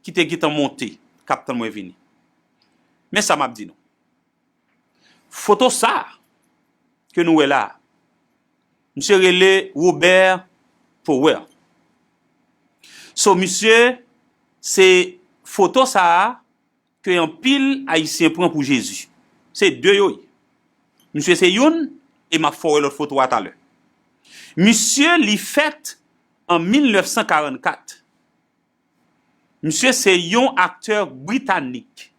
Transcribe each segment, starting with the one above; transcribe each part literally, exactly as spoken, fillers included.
ki te gentan monte, k ap tann mwen vini. Men sa m ap di nou. Foto sa a ke nou wè la a, misye rele Robert Power. So, misye, se foto sa a ke anpil Ayisyen pran pou Jezi. Se de yo ye. Misye se youn, e m ap fè w wè lòt foto a talè. Misye, li fèt an mil nèf san karannkat. Misye se yon aktè britanik.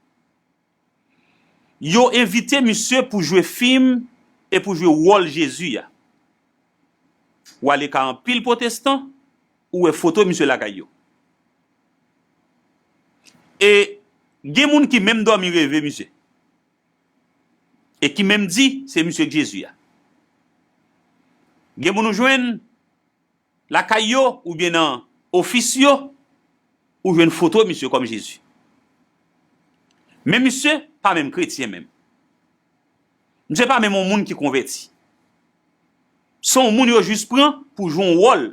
Yo envite misye pou jwe fim e pou jwe wòl Jezi a. Ou ale kay anpil pwotestan, ou wè foto misye lakay yo. E gen moun ki menm dòmi reve misye. E ki menm di se misye k Jezi a. Gen moun ou jwenn lakay yo oubyen nan ofis yo, ou jwenn foto misye kòm Jezi. Men misye pa menm kretyen menm. Misye pa menm yon moun ki konvèti. Se yon moun yo jis pran pou jwe yon wòl.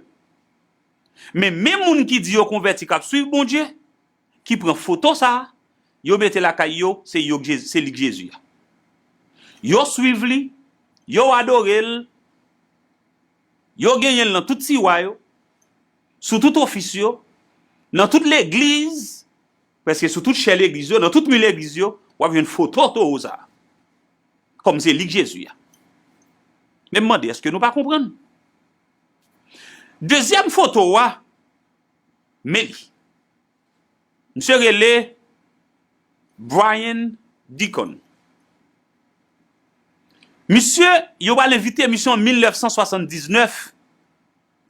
Men menm moun ki di yo konvèti k ap swiv Bondye, ki pran foto sa a, yo mete lakay yo, se yo k Jezi, se li k Jezi a. Yo swiv li, yo adore l, yo genyen l nan tout tiwa yo, sou tout ofis yo, nan tout legliz, prèske sou tout chè legliz yo, nan tout mi legliz yo, w ap jwenn foto towo sa a. Kòm se li k Jezi a. Men m mande, èske nou pa konprann? Dezyèm foto a, men li. Misye rele Brian Deacon. Misye, yo pral envite misye an mil nèf san swasanndiznèf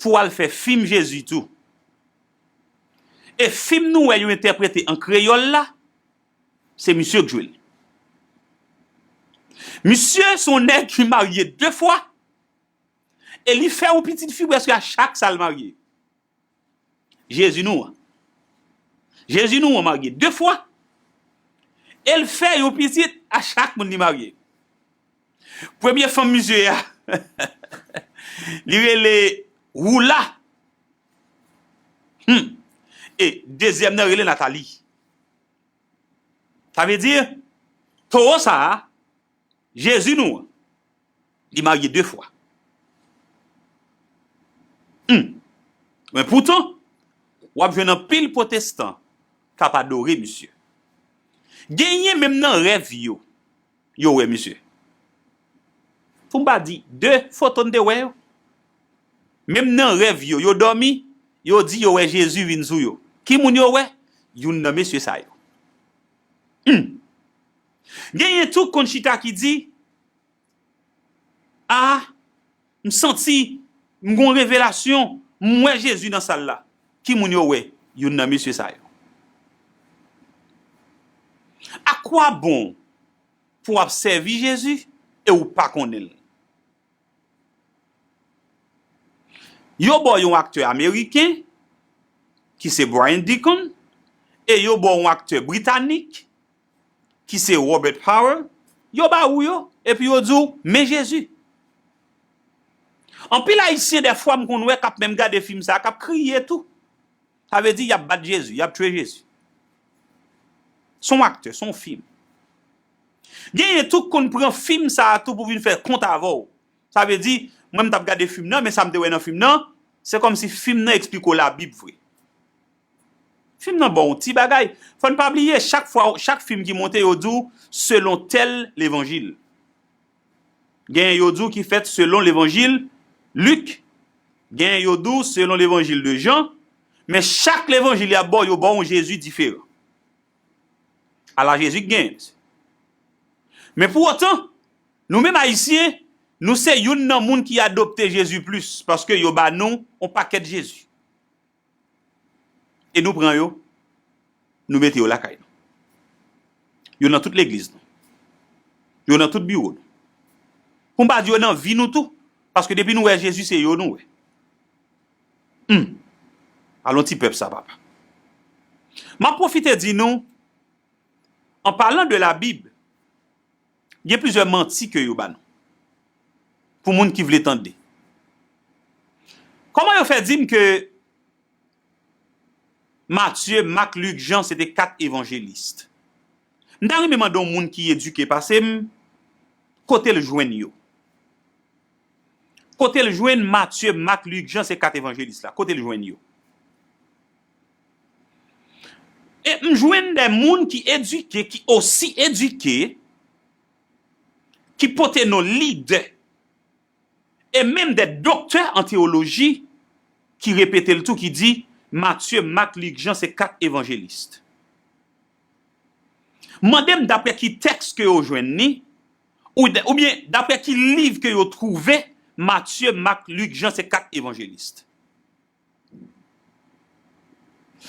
pou al fè fim Jezi tou. E fim nou wè yo entèprete an kreyòl la, se misye k jwe l. Misye se yon nèg ki marye de fwa, e li fè yon pitit fi prèske a chak sa l marye. Jezi nou an. Jezi nou an marye de fwa. E l fè yon pitit a chak moun li marye. Premye fanm misye a, li rele Woula. Hmm. E dezyèm nan rele Natali. Sa vle di, towo sa a, Jezi nou an, li marye de fwa. Hmm. Men poutan, w ap jwenn anpil pwotestan k ap adore misye. Genyen menm nan rèv yo, yo wè misye. Pou m pa di de foto n te wè yo. Menm nan rèv yo, yo dòmi, yo di yo wè Jezi vin sou yo. Ki moun yo wè? Youn nan mesye sa yo. Hmm. Genyen tou k konn chita ki di, "A, m santi, m gon revelasyon, m wè Jezi nan sal la." Ki moun yo wè? Youn nan mesye sa yo. Akwabon pou w ap sèvi Jezi e ou pa konnen l? Yo ba w yon aktè ameriken, ki se Brian Deacon, e yo ba w yon aktè britanik, ki se Robert Power, yo ba ou yo, epi yo di w, "Men Jezi." Anpil Ayisyen, dèfwa, m konn wè k ap menm gade fim sa a, k ap kriye tou. Sa vle di, y ap bat Jezi, y ap tchwe Jezi. Se yon aktè, se yon fim. Genyen tou k konn pran fim sa a tou pou vin fè kont avè w. Sa vle di, mwen m t ap gade fim nan, men sa m te wè nan fim nan, se kòmsi fim nan eksplike w Labib vre. Fim nan ba w yon ti bagay. Fò n pa bliye, chak fwa, chak fim ki monte, yo di w, "Selon tèl levanjil." Genyen yo di w ki fèt selon levanjil Lik, genyen yo di w selon levanjil de Jan, men chak levanjil y ap ba w, yo ba w yon Jezi diferan. Ala Jezi k genyen, mesye. Men pou otan, nou menm Ayisyen, nou se youn nan moun ki adopte Jezi plis, paske yo ba nou yon pakèt Jezi. E nou pran yo, nou mete yo lakay nou. Yo nan tout legliz nou. Yo nan tout biwo nou. Pou m pa di yo nan vi nou tou, paske depi nou wè Jezi, se yo nou wè. Hmm. Alon ti pèp sa, papa. M ap pwofite di nou, en parlant de la Bible, gen plizyè manti ke yo ba nou. Pou moun ki vle tande. Kòman yo fè di m ke Matye, Mak, Lik, Jan, se te kat evanjelis. M ta renmen mande yon moun ki edike pase m, kote l jwenn yo? Kote l jwenn Matye, Mak, Lik, Jan, se kat evanjelis la? Kote l jwenn yo? E m jwenn de moun ki edike, ki osi edike, ki pote non lidè, e menm de doktè an teyoloji, ki repete l tou, ki di, Matye, Mak, Lik, Jan se kat evanjelis. Mande m daprè ki tèks ke yo jwenn li, ou, oubyen daprè ki liv ke yo twouve Matye, Mak, Lik, Jan se kat evanjelis.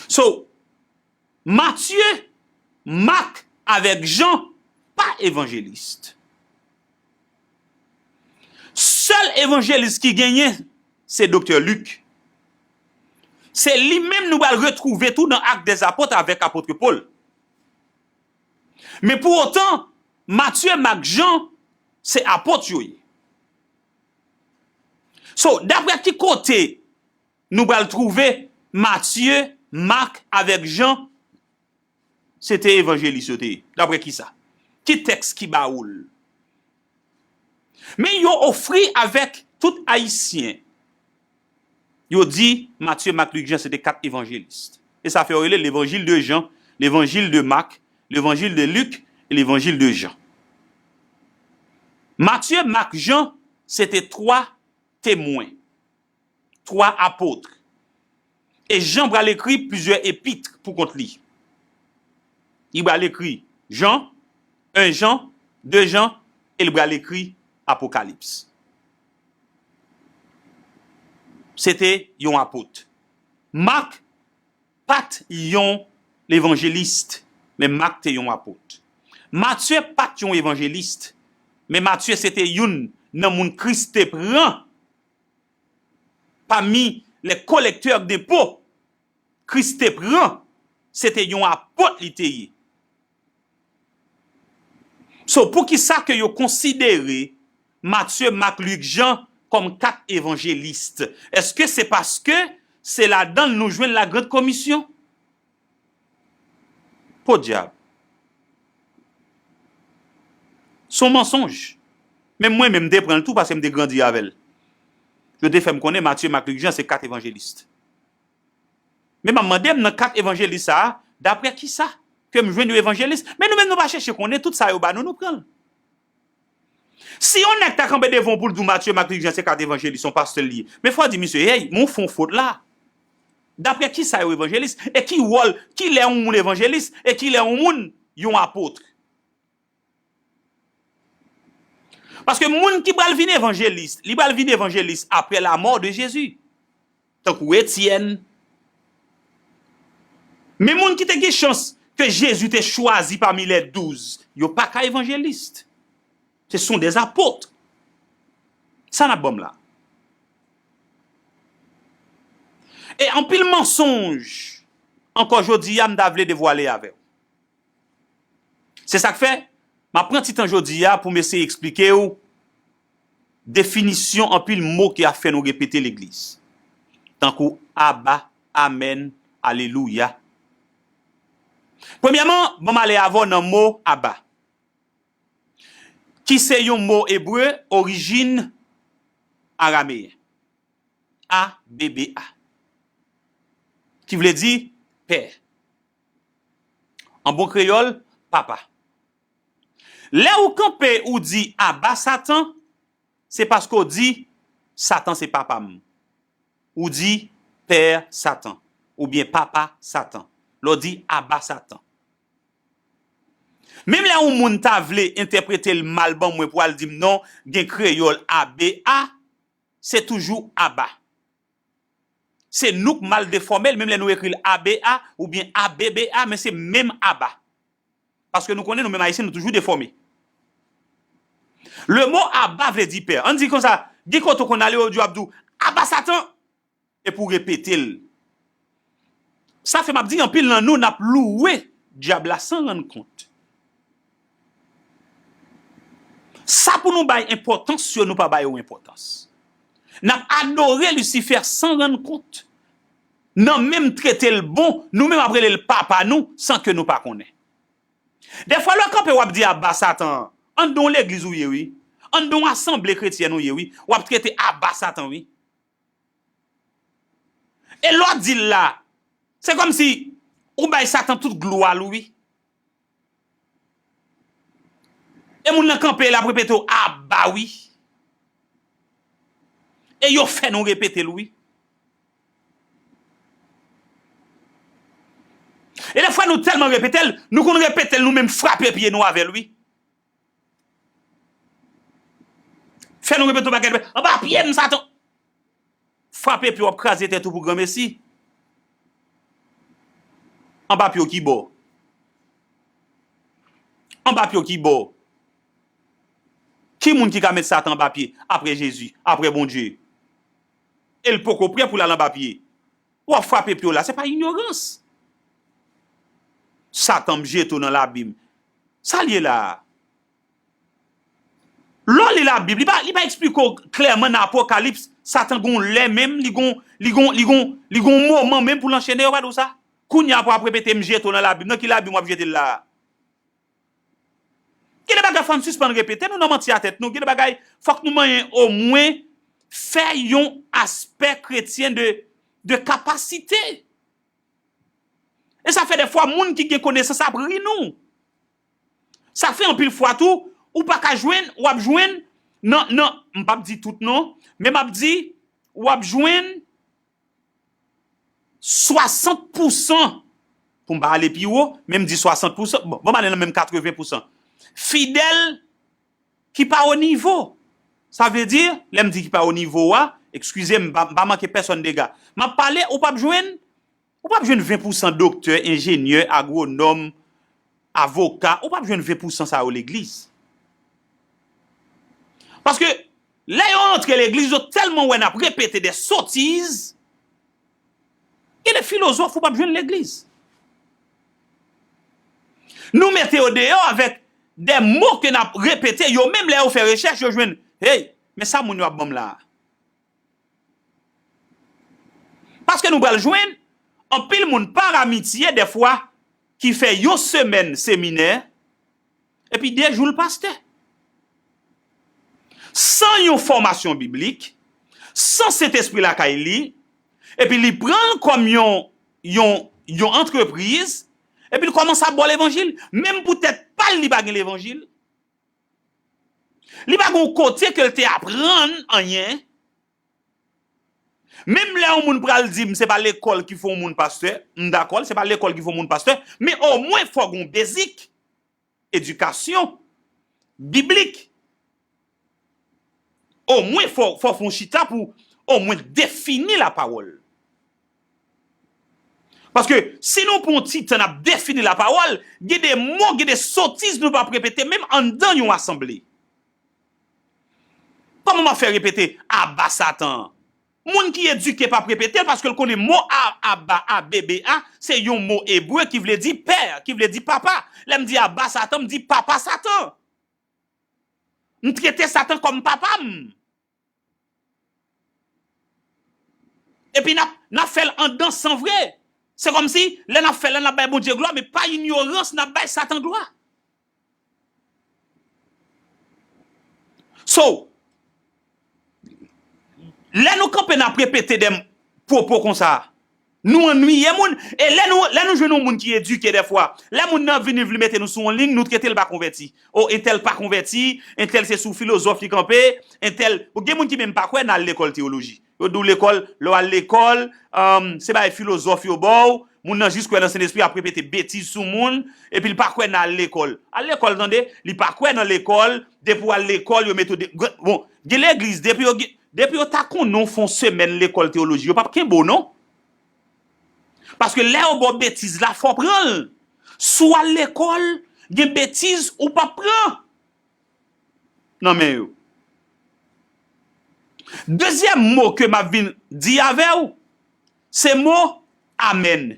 So, Matye, Mak avèk Jan pa evanjelis. Sèl evanjelis ki genyen, se doktè Lik. Se li menm nou pral retwouve tou nan Actes des Apôtres avèk apot Pòl. Men pou otan, Matye, Mak, Jan, se apot yo ye. So, daprè ki kote nou pral twouve Matye, Mak avèk Jan, se te evanjelis yo te ye. Daprè ki sa? Ki tèks ki ba ou l? Men yo ofri avèk tout Ayisyen. Yo di Matye, Mak, Lik, Jan se te kat evanjelis. E sa fè yo rele levanjil de Jan, levanjil de Mak, levanjil de Lik e levanjil de Jan. Matye, Mak, Jan se te twa temwen, twa apot. E Jan pral ekri plizyè epit pou kont li. Li pral ekri Jan, en Jan, de Jan, e li pral ekri Apokalips. Se te yon apot. Mak pa t yon levanjelis, men Mak te yon apot. Matye pa t yon evanjelis, men Matye se te youn nan moun Kris te pran pami les collecteurs d'impôts. Kris te pran, se te yon apot li te ye. So, poukisa ke yo konsidere Matye, Mak, Lik, Jan kòm kat evanjelis? Èske se paske se ladan l nou jwenn la grande commission? Podyab. Se yon mansonj. Menm mwen menm, m te pran l tou paske m te grandi avè l. Yo te fè m konnen Matye, Mak, Lik, Jan se kat evanjelis. Men m ap mande m nan kat evanjelis sa a, daprè kisa ke m jwenn yo evanjelis? Men nou menm nou pa chèche konnen, tout sa yo ba nou, nou pran l. Si yon nèg ta kanpe devan w pou l di w Matye, Mak, Lik, Jan se kat evanjelis, yon pastè l ye, men fò w di misye, hey, men w fè yon fot la. Daprè kisa yo evanjelis? E ki wòl, kilè yon moun evanjelis? E kilè yon moun yon apot? Paske moun ki pral vin evanjelis, li pral vin evanjelis aprè lamò de Jezi. Tankou Etyèn. Men moun ki te gen chans ke Jezi te chwazi pami lè douz, yo pa ka evanjelis. Ce sont des apôtres. Sa n ap ban m la. E anpil mansonj, ankò jodi a, m ta vle devwale avè w. Se sa k fè, m ap pran ti tan jodi a pou m eseye eksplike w definisyon anpil mo ki ap fè nou repete legliz. Tankou aba, amèn, alelouya. Premyèman, ban m ale avè w nan mo aba, ki se yon mo ebre orijin arameyen. A B B A. Ki vle di pè. An bon kreyòl, papa. Lè ou kanpe, ou di aba Satan, se paske w di Satan se papa m. Ou di pè Satan, oubyen papa Satan. Lè w di aba Satan. Menm lè yon moun ta vle entèprete l mal ban mwen pou al di m non, gen kreyòl A B A, se toujou aba. Se nou k mal defòme l, menm lè nou ekri l A B A oubyen A B B A, men se menm aba. Paske nou konnen nou menm Ayisyen, nou toujou defòme. Le mot aba vle di pè. Ann di konsa, gen kote w konn ale, yo di w ap di w, aba Satan! Epi w repete l. Sa fè m ap di, anpil nan nou, n ap louwe dyab la san rann kont. Sa pou nou bay enpòtans yo, nou pa ba yo enpòtans. N ap adore Lisifè san rann kont. nan menm trete l bon, nou menm ap rele l papa nou, san ke nou pa konnen. Dèfwa lè w kanpe w ap di aba Satan, anndan yon legliz ou ye wi, anndan yon asanble kretyèn ou ye wi, w ap trete aba Satan wi. E lè w di l la, se kòmsi ou bay Satan tout glwa l wi. E moun nan kanpe l ap repete w aba wi. E yo fè nou repete l wi. E dèfwa nou tèlman repete l, nou konn repete l nou menm frape pye nou avè l wi. Fè nou repete yon pakèt, anba pye m Satan. Frape pye w ap kraze tèt ou pou granmesi. Anba pye w ki bò? Anba pye w ki bò? Ki moun ki ka met Satan anba pye apre Jezi, apre Bondye? E l poko prè pou l al anba pye. W ap frape pye w la, se pa inyorans. Satan m jete w nan labim. Sa l ye la a? Lè w li Labib, li pa, li pa eksplike w klèman nan Apokalips, Satan gon lè menm, li gon, li gon, li gon, li gon moman menm pou l anchene yo, pa di w sa? Kounye a pou w ap repete m jete w nan Labib. Nan ki Labib w ap jete l la a? Gen de bagay fò n sispann repete, nou nan manti a tèt nou. Gen de bagay, fòk nou manyen omwen fè yon aspè kretyen de, de kapasite. E sa fè dèfwa moun ki gen konesans ap ri nou. Sa fè anpil fwa tou, ou pa ka jwenn, w ap jwenn nan, nan, m p ap di tout non, men m ap di, w ap jwenn swasant pousan, pou m pa ale pi wo, men m di swasant pousan, bon, ban m ale nan menm katreven pousan. Fidèl ki pa o nivo. Sa vle di, lè m di ki pa o nivo a, eskize m, m pa, m pa manke pèsonn dega. M ap pale, ou p ap jwenn, ou p ap jwenn ven pousan doktè, enjenyè, agwonòm, avoka, ou p ap jwenn ven pousan sa yo legliz. Paske lè yo antre legliz, yo tèlman wè n ap repete de sotiz, gen de filozòf ou p ap jwenn legliz. Nou mete yo deyò avèk de mo ke n ap repete, yo menm lè yo fè rechèch, yo jwenn, hey, men sa moun yo ap ban m la a. Paske nou pral jwenn anpil moun par amitye dèfwa ki fè yon semèn seminè, epi de jou l pastè. San yon fòmasyon biblik, san Sentespri lakay li, epi li pran l kòm yon, yon, yon antrepriz, epi l kòmanse ap ba w levanjil, menm pou tèt pa l li pa gen levanjil. Li pa gen yon kote ke l te aprann anyen. Menm lè yon moun pral di m se pa lekòl ki fè yon moun pastè, m dakò, se pa lekòl ki fè yon moun pastè, men omwen fò gen yon bezik edikasyon biblik. Omwen fò, fò fè yon chita pou omwen defini lapawòl. Paske si nou pran yon ti tan n ap defini lapawòl, gen de mo, gen de sotiz nou p ap repete menm anndan yon asanble. Kòman m ap fè repete aba Satan an? Moun ki edike p ap repete l paske l konnen mo a, aba, A B B A, se yon mo ebre ki vle di pè, ki vle di papa. Lè m di aba Satan, m di papa Satan. M trete Satan kòm papa m. Epi n ap, n ap fè l anndan san vre. Se kòmsi, lè n ap fè l la, n ap bay Bondye glwa, men pa inyorans, n ap bay Satan glwa. So, lè nou kanpe n ap repete de pwopo konsa, nou annuiye moun. E lè nou, lè nou jwenn yon moun ki edike dèfwa, lè moun nan vini vle mete nou sou yon liy, nou trete l pa konvèti. O, entèl pa konvèti, entèl se sou filozòf li kanpe, entèl, bon, gen moun ki menm pa kwè nan al lekòl teyoloji. Yo di w lekòl, lè w al lekòl, um, se bagay filozòf yo ba w, moun nan jis kwè nan Sentespri, ap repete betiz sou moun, epi l pa kwè nan al lekòl. Al lekòl, tande, li pa kwè nan lekòl, depi w al lekòl, yo mete w de, bon, gen legliz, depi yo, depi yo ta konnen w fè yon semèn lekòl teyoloji, yo p ap kenbe w non. Paske lè yo ba w betiz la, fò w pran l. Si w al lekòl, gen betiz ou p ap pran nan men yo. Dezyèm mo ke m ap vin di avè w, se mo amèn.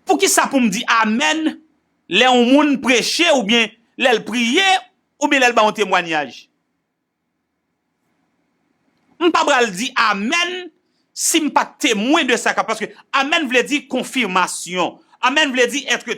Poukisa pou m di amèn lè yon moun preche oubyen lè l priye oubyen lè l bay yon temwayaj? M pa pral di amèn Si m pa t temwen de sa k ap, paske amèn vle di konfimasyon. Amèn vle di être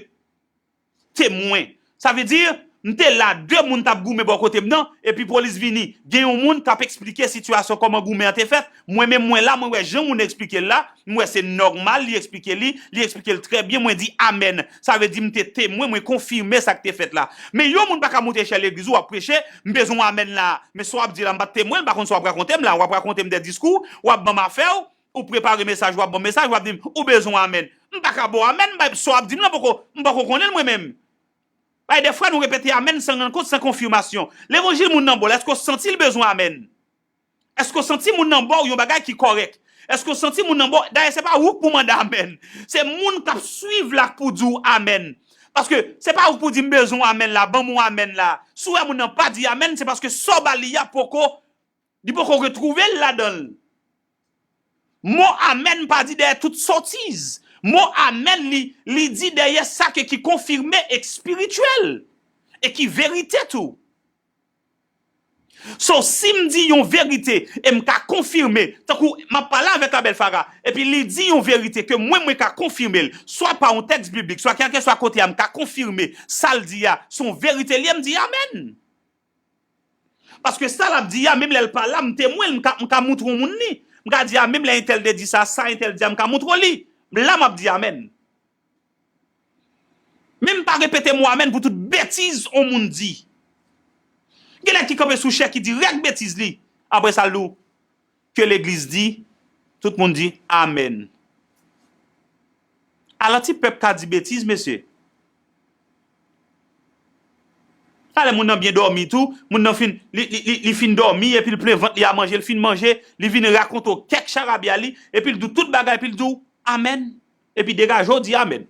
témoin. Sa vle di, m te la, de moun t ap goumen bò kote m nan, epi polis vini. Gen yon moun k ap eksplike sitiyasyon kòman goumen an te fèt. Mwen menm, mwen la, mwen wè jan moun nan eksplike l la, m wè se nòmal, li eksplike li, li eksplike l trè byen, mwen di amèn. Sa vle di m te temwen, mwen konfime sa k te fèt la. Men yon moun pa ka monte echèl legliz ou, w ap preche, m bezwen yon amèn la. Men sa w ap di la, m pa t temwen, m pa konn sa w ap rakonte m la, w ap rakonte m de diskou, w ap ban m afè w, ou prepare mesaj, w ap ban m mesaj, w ap di m, ou bezwen yon amèn. M pa ka ba w amèn, m pa, sa w ap di m lan poko, m poko konnen l mwen menm. Bay de fwa nou repete amèn san rann kont, san konfimasyon. Levanjil moun nan ba w la, èske w santi l bezwen amèn? Èske w santi moun nan ba w yon bagay ki kòrèk? Èske w santi moun nan ba w, dayè se pa ou k pou mande amèn. Se moun k ap swiv la k pou di w amèn. Paske se pa ou k pou di m bezwen yon amèn la, ban m yon amèn la. Si w wè moun nan pa di amèn, se paske sa w ba li a poko, li poko retwouve l ladan l. Mo amèn pa di dèyè tout sotiz. Mo amèn li, li di dèyè sa ke ki konfime e k espirityèl e ki verite tou. So, si m di yon verite e m ka konfime, tankou m ap pale avèk Abel Fara, epi li di yon verite ke mwen, mwen ka konfime l, swa pa yon tèks biblik, swa kèlkeswa kote a, m ka konfime sa l di a, se yon verite li ye, m di amèn. Paske sa l ap di a, menm lè l pa la, m temwen l, m ka, m ka moutre yon moun li. M ka di a, menm lè entèl te di sa, sa entèl di a, m ka moutre w li. La, m ap di amèn. Men m pa repete mo amèn pou tout betiz yon moun di. Gen nèg ki kanpe sou chè ki di rèk betiz li. Apre sa, l di w, ke legliz di, tout moun di amèn. Ala ti pèp ka di betiz, mesye. Talè moun nan byen dòmi tou, moun nan fin, li, li, li, li fin dòmi, epi l plen vant li a manje, l fin manje, li vin rakonte w kèk charabya li, epi l di w tout bagay, epi l di w amèn. Epi degaje w di amèn.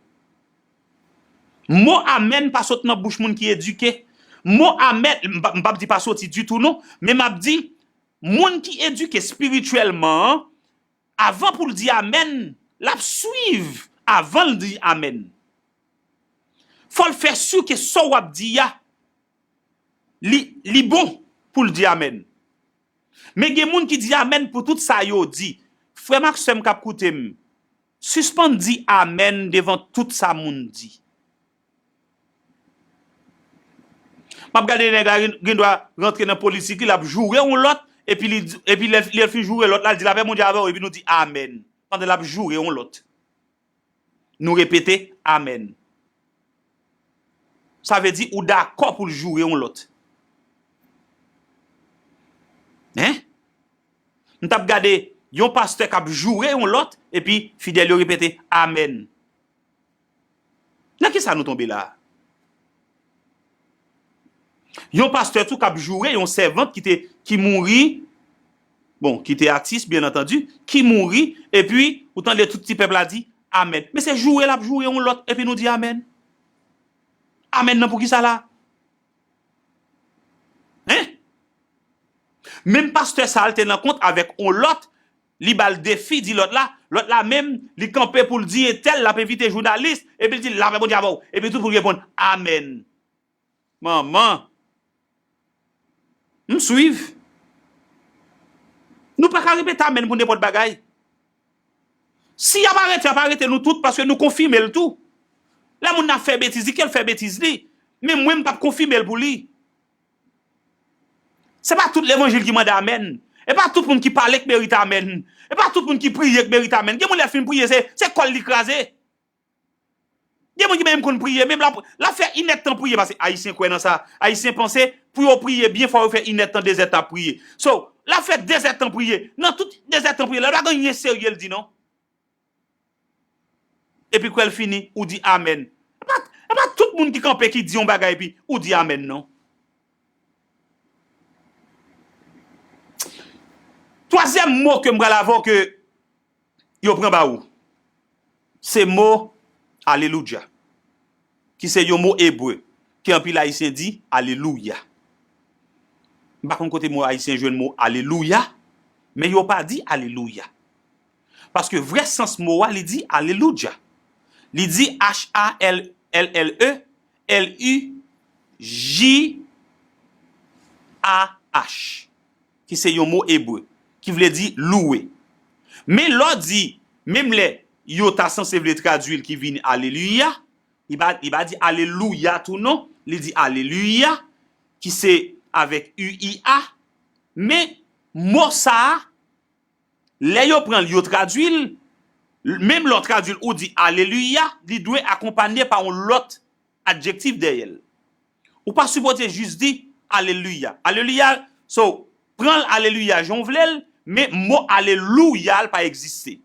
Mo amèn pa sot nan bouch moun ki edike. Mo amèn, m p ap, m p ap di pa soti ditou non, men m ap di, moun ki edike espirityèlman an, avan pou l di amèn, l ap swiv avan l di amèn. Fò l fè si ke sa w ap di a, li, li bon pou l di amèn. Men gen moun ki di amèn pou tout sa yo di. Frè m ak sè m k ap koute m, sispann di amèn devan tout sa moun di. M ap gade nèg la gen, gen dwa rantre nan politik li, l ap joure yon lòt, epi li, epi lè, lè l fin joure lòt la, l di lapè Bondye avè w, epi nou di amèn, pandan l ap joure yon lòt. Nou repete amèn. Sa vle di ou dakò pou l joure yon lòt. Hein? M t ap gade yon pastè k ap joure yon lòt, epi fidèl yo repete amèn. Nan kisa nou tonbe la a? Yon pastè tou k ap joure yon sèvant ki te, ki mouri, bon, ki te atis, byen antandi, ki mouri, epi ou tande tout ti pèp la di amèn. Men se joure l ap joure yon lòt, epi nou di amèn. Amèn nan pou kisa la? Hein? Menm pastè sa a, l te nan kont avèk yon lòt, li ba l defi, di lòt la, lòt la menm, li kanpe pou l di entèl, l ap envite jounalis, epi l di, lapè Bondye avè w, epi tout moun reponn, amèn. Manman! M swiv. Nou pa ka repete amèn pou nenpòt bagay. Si y ap arete, y ap arete nou tout, paske nou konfime l tou. Lè moun nan ap fè betiz li, ke l fè betiz li. Men mwen, m p ap konfime l pou li. Se pa tout levanjil ki mande amèn. E pa tout moun ki pale k merite amèn. E pa tout moun ki priye k merite amèn. Gen moun lè l fin priye, se, se kò l li kraze. Gen moun ki menm konn priye, menm l ap, l ap fè inèdtan priye, paske Ayisyen kwè nan sa. Ayisyen panse, pou yo priye byen, fò yo fè inèdtan, dezèdtan ap priye. So, l ap fè dezèdtan priye. Nan tout dezèdtan priye la, l pa gen anyen serye l di non. Epi kwè l fini, ou di amèn. E pa, e pa tout moun ki kanpe ki di yon bagay epi ou di amèn non. Twazyèm mo ke m pral avè w ke yo pran ba ou, se mo aleloudya, ki se yon mo ebre ke anpil Ayisyen di alelouya. M pa konn kote mo Ayisyen jwenn mo alelouya, men yo pa di alelouya. Paske vrè sans mo a, li di aleloudya. Li di H A L L L E L U J A H, ki se yon mo ebre, ki vle di louwe. Men lè w di, menm lè yo ta sanse vle tradui l ki vin aleluya, li pa, li pa di alelouya tou non, li di aleluya, ki se avèk u i a. Men mo sa a, lè yo pran l, yo tradui l, menm lè w tradui l, ou di aleluya, li dwe akonpanye pa yon lòt adjektif dèyè l. Ou pa sipoze jis di aleluya. Aleluya, so, pran l aleluya jan w vle l, men mo alelouya l pa egziste.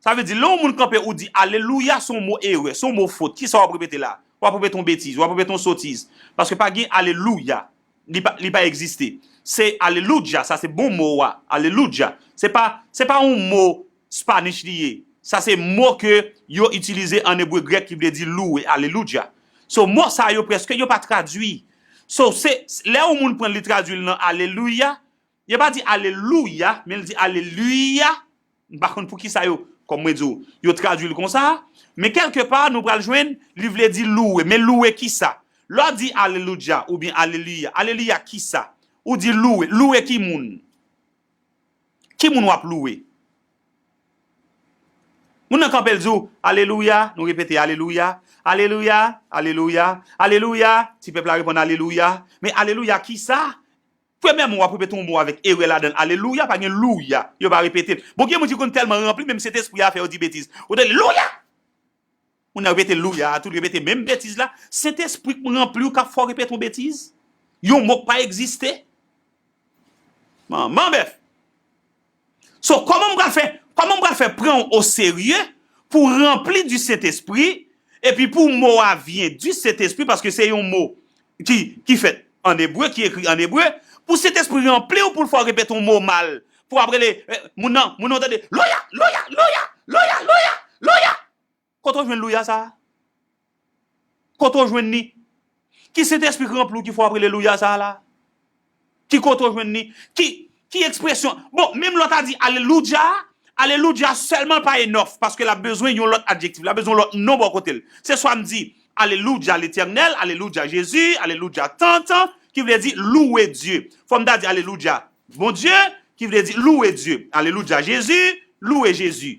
Sa vle di, lè yon moun kanpe ou di alelouya, se yon mo erè, se yon mo fot. Kisa w ap repete la? W ap repete yon betiz, w ap repete yon sotiz. Paske pa gen alelouya. Li pa, li pa egziste. Se alelouya, sa se bon mo a. Alelouya. Se pa, se pa yon mo Spanish li ye. Sa se mo ke yo itilize an ebre grèk ki vle di louwe. Alelouya. So, mo sa yo prèske yo pa tradui. So, se, lè yon moun pran li tradui l nan alelouya, yo pa di alelouya, men l di aleluya. M pa konn poukisa yo, kòm mwen di w, yo tradui l konsa. Men kèlkepa, nou pral jwenn, li vle di louwe. Men louwe kisa? Lè w di alelouya oubyen aleluya, aleluya kisa? Ou di louwe. Louwe ki moun? Ki moun w ap louwe? Moun nan kanpe l di w, alelouya, nou repete, alelouya, alelouya, alelouya, alelouya, ti pèp la reponn alelouya. Men alelouya kisa? Premyèman, w ap repete yon mo avèk erè ladan l, alelouya, pa gen louya, yo pa repete l. Bon, gen moun ki konn tèlman ranpli, menm Sentespri a fè yo di betiz. Ou tande louya! Moun nan repete louya a tou, li repete menm betiz la. Sentespri k ranpli w k ap fè w repete yon betiz. Yon mo k pa egziste. Manman bèf. So, kòman m pral fè, kòman m pral fè pran w oserye pou w ranpli di Sentespri, epi pou mo a vyen di Sentespri, paske se yon mo ki, ki fèt an ebre, ki ekri an ebre, pou Sentespri ranpli w, pou l fè w repete yon mo mal, pou w ap rele, eh, moun nan, moun nan tande, louya, louya, louya, louya, louya, louya. Kote w jwenn louya sa a? Kote w jwenn li? Ki Sentespri k ranpli w ki fè w ap rele louya sa a la? Ki kote w jwenn li? Ki, ki ekspresyon? Bon, menm lè w ta di alelouya, alelouya sèlman pa enòf, paske l ap bezwen yon lòt adjektif, l ap bezwen yon lòt non bò kote l. Se swa m di alelouya Letènèl, alelouya Jezi, alelouya Tantan, ki vle di louwe Dye. Fò m ta di alelouya Bondye, ki vle di louwe Dye. Alelouya Jezi, louwe Jezi.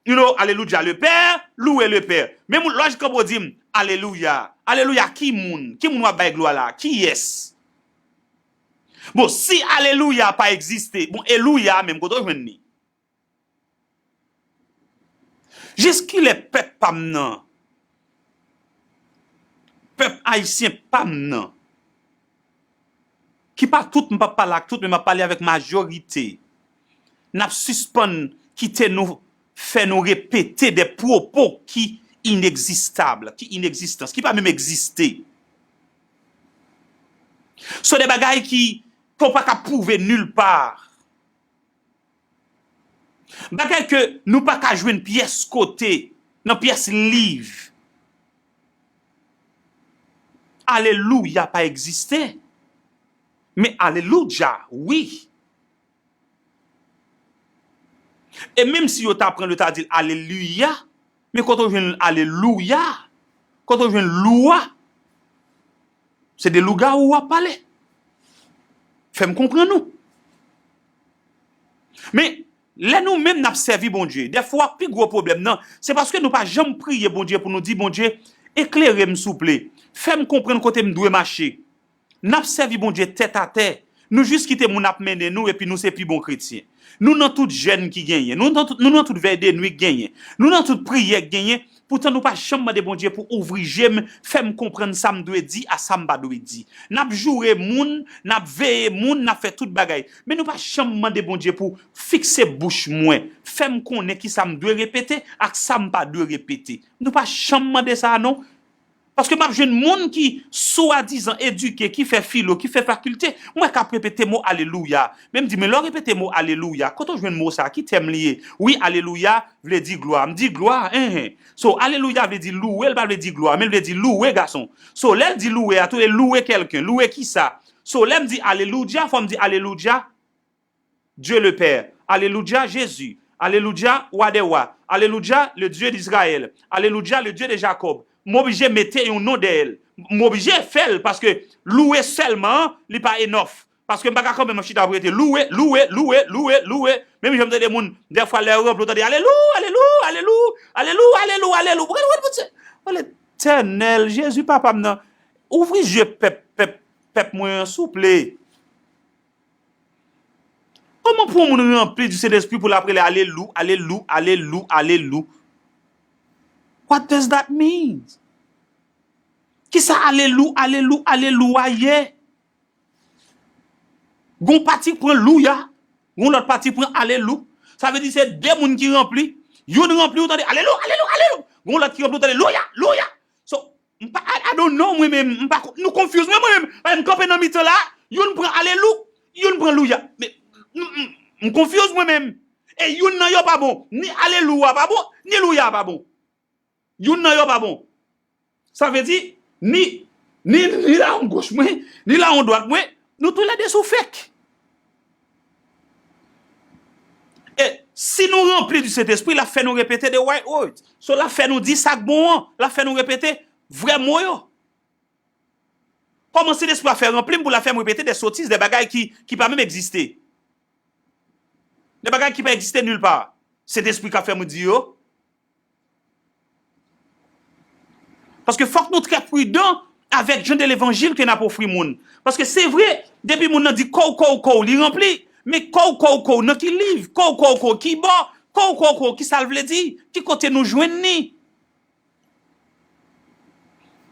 You know, alelouya le Pè, louwe le Pè. Men moun lòj kanpo di m, alelouya. Alelouya ki moun? Ki moun w ap bay glwa la? Kiyès? Bon, si alelouya pa egziste, bon, e louya menm kote w jwenn li? Jiskilè pèp pa m nan, pèp ayisyen pa m nan, ki pa tout, m p ap pale ak tout, men m ap pale avèk majorite. N ap sispann kite nou fè nou repete de pwopo ki inegzistab, ki inegzistans, ki pa menm egziste. Se de bagay ki, ke w pa ka pwouve nilpa. Bagay ke nou pa ka jwenn pyès kote, nan pyès liv. Alelouya pa egziste, men alelouya, wi. E menm si yo ta pran l, yo ta di l aleluya, men kote w jwenn alelouya? Kote w jwenn lou a? Se de lougawou w ap pale. Fè m konprann ou. Men, lè nou menm n ap sèvi Bondye, dèfwa pi gwo pwoblèm nan, se paske nou pa janm priye Bondye pou nou di, Bondye, eklere m souple. Fè m konprann kote m dwe mache. N ap sèvi Bondye tètatè. Nou jis kite moun ap mennen nou epi nou se pi bon kretyen. Nou nan tout jèn ki genyen. Nou nan tout, nou nan tout vèy de nwi k genyen. Nou nan tout priyè k genyen. Poutan nou pa janm mande Bondye pou ouvri je m, fè m konprann sa m dwe di a sa m pa dwe di. N ap joure moun, n ap veye moun, n ap fè tout bagay. Men nou pa janm mande Bondye pou fikse bouch mwen, fè m konnen kisa m dwe repete ak sa m pa dwe repete. Nou pa janm mande sa a non. Paske m ap jwenn moun ki swadizan edike, ki fè filo, ki fè fakilte, m wè k ap repete mo alelouya. Men m di, men lè w repete mo alelouya, kote w jwenn mo sa a? Ki tèm li ye? Wi, alelouya vle di glwa. M di glwa, enhen. So, alelouya vle di louwe, l pa vle di glwa, men l vle di louwe gason. So, lè l di louwe a tou, e louwe kèlken, louwe kisa? So, lè m di alelouya, fò m di alelouya, Dieu le Père. Alelouya, Jezi. Alelouya, Wa dè wa. Alelouya, le Dieu d'Israël. Alelouya, le Dieu de Jacob. M oblije mete yon non dèyè l. M oblije fè l paske louwe sèlman, li pa enòf. Paske m pa ka kanpe, m ap chita ap rete louwe, louwe, louwe, louwe, louwe. Menm jan m tande moun, dèfwa lè yo ranpli, ou tande alelou, alelou, alelou, alelou, alelou, alelou. Ou gade, ou gade, Bondye. O Letènèl, Jezi, papa m nan, ouvri je pèp, pèp, pèp mwen an, souple. Kòman pou yon moun ranpli di Sentespri pou l ap rele alelou, alelou, alelou, alelou? What does that mean? Kisa alelou, alelou, alelou a ye? Gon pati pran louya, gon lòt pati pran alelou. Sa vle di se de moun ki ranpli. Youn ranpli, ou tande alelou, alelou, alelou. Gon lòt ki ranpli, ou tande louya, louya. So, m pa, I, I don't know mwen menm, m pa, nou confuse mwen, mwen menm. Paske m kanpe nan mitan la, youn pran alelou, youn pran louya. Men, m, m, m confuse mwen menm. E youn nan yo pa bon. Ni alelou a pa bon, ni louya a pa bon. Youn nan yo pa bon. Sa vle di, ni, ni, ni lawon goch mwen, ni lawon dwat mwen, nou toulède sou fèk. E si nou ranpli di Sentespri, l ap fè nou repete the right words. So, l ap fè nou di sa k bon an, l ap fè nou repete vrè mo yo. Kòman Sentespri a fè ranpli m pou l ap fè m repete de sotiz, de bagay ki, ki pa menm egziste? De bagay ki pa egziste nil pa. Sentespri k ap fè m di yo. Paske fòk nou trè pridan avèk jan de levanjil ke n ap ofri moun. Paske se vre, depi moun nan di kow, kow, kow, li ranpli. Men kow, kow, kow, nan ki liv? Kow, kow, kow, ki bò? Kow, kow, kow, ki sa l vle di? Ki kote nou jwenn ni?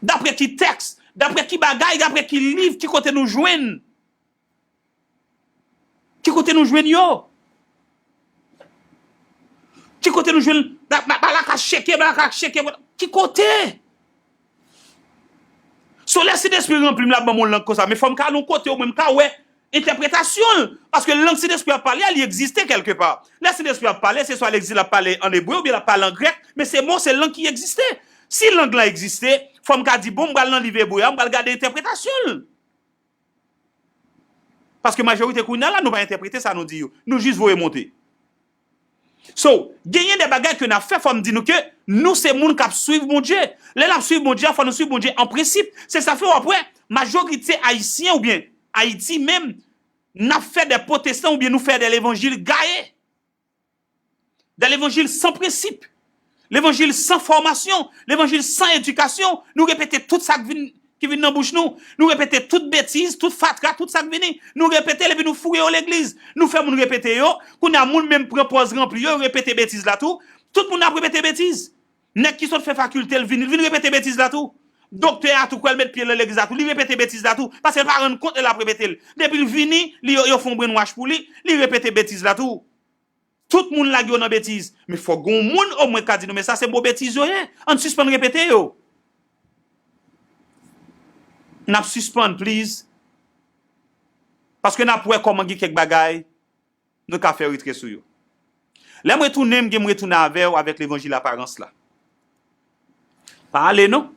Dapre ki tèks? Dapre ki bagay? Dapre ki liv? Ki kote nou jwenn? Ki kote nou jwenn yo? Ki kote nou jwenn ba, ba, ba la ka cheke, ba la ka cheke? Ki kote? So lè Sentespri ranpli m, l ap ban m yon lang konsa, men fò m ka al yon kote omwen m ka wè entèpretasyon l. Paske lang Sentespri ap pale a, li egziste kèlkepa. Lè Sentespri ap pale, se swa l egziste, l ap pale ann ebre oubyen l ap pale an grèk, men se mo, se lang ki egziste. Si lang lan egziste, fò m ka di, bon, m pral nan liv ebre a, m pral gade entèpretasyon l. Paske majorite kounye a la, nou pa entèprete sa nou di yo. Nou jis voye monte. So, genyen de bagay ke n ap fè, fò m di nou ke nou se moun k ap swiv Bondye. Lè n ap swiv Bondye a, fò nou swiv Bondye an prensip. Se sa fè w ap wè, majorite Ayisyen oubyen Ayiti menm, n ap fè de pwotestan oubyen nou fè de levanjil gaye. De levanjil san prensip. Levanjil san fòmasyon. Levanjil san edikasyon. Nou repete tout sa k vin, ki vin nan bouch nou. Nou repete tout betiz, tout fatra, tout sa k vini. Nou repete l epi nou foure yo legliz. Nou fè moun repete yo. Kounye a, moun menm pran pòz ranpli yo, yo repete betiz la tou. Tout moun ap repete betiz. Nèg ki sot fè fakilte l vini, l vin repete betiz la tou. Doktè a tou kwè l met pye l nan legliz la tou, li repete betiz la tou. Paske l pa rann kont lè l ap repete l. Depi l vini, li, yo, yo fè yon brainwash pou li, li repete betiz la tou. Tout moun lage yo nan betiz. Men fòk gen yon moun omwen ka di nou, men sa se mo betiz yo ye. Ann sispann repete yo. N ap sispann, please. Paske n ap wè kòman gen kèk bagay nou ka fè retre sou yo. Lè m retounen, m gen m retounen avè w avèk levanjil aparans la. Pa ale non.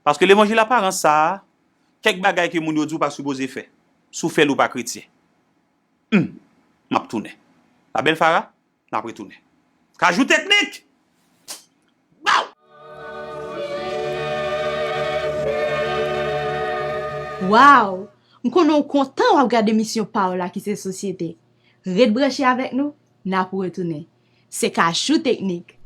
Paske levanjil aparans sa a, kèk bagay ke moun yo di w pa sipoze fè. Si w fè l, ou pa kretyen. Humm, m ap tounen. La belle Farah, n ap retounen. Kajou Teknik! Baw! Waw! M konnen w kontan w ap gade emisyon pa w la ki se Sosyete. Ret branche avèk nou, n ap retounen. Se Kajou Teknik.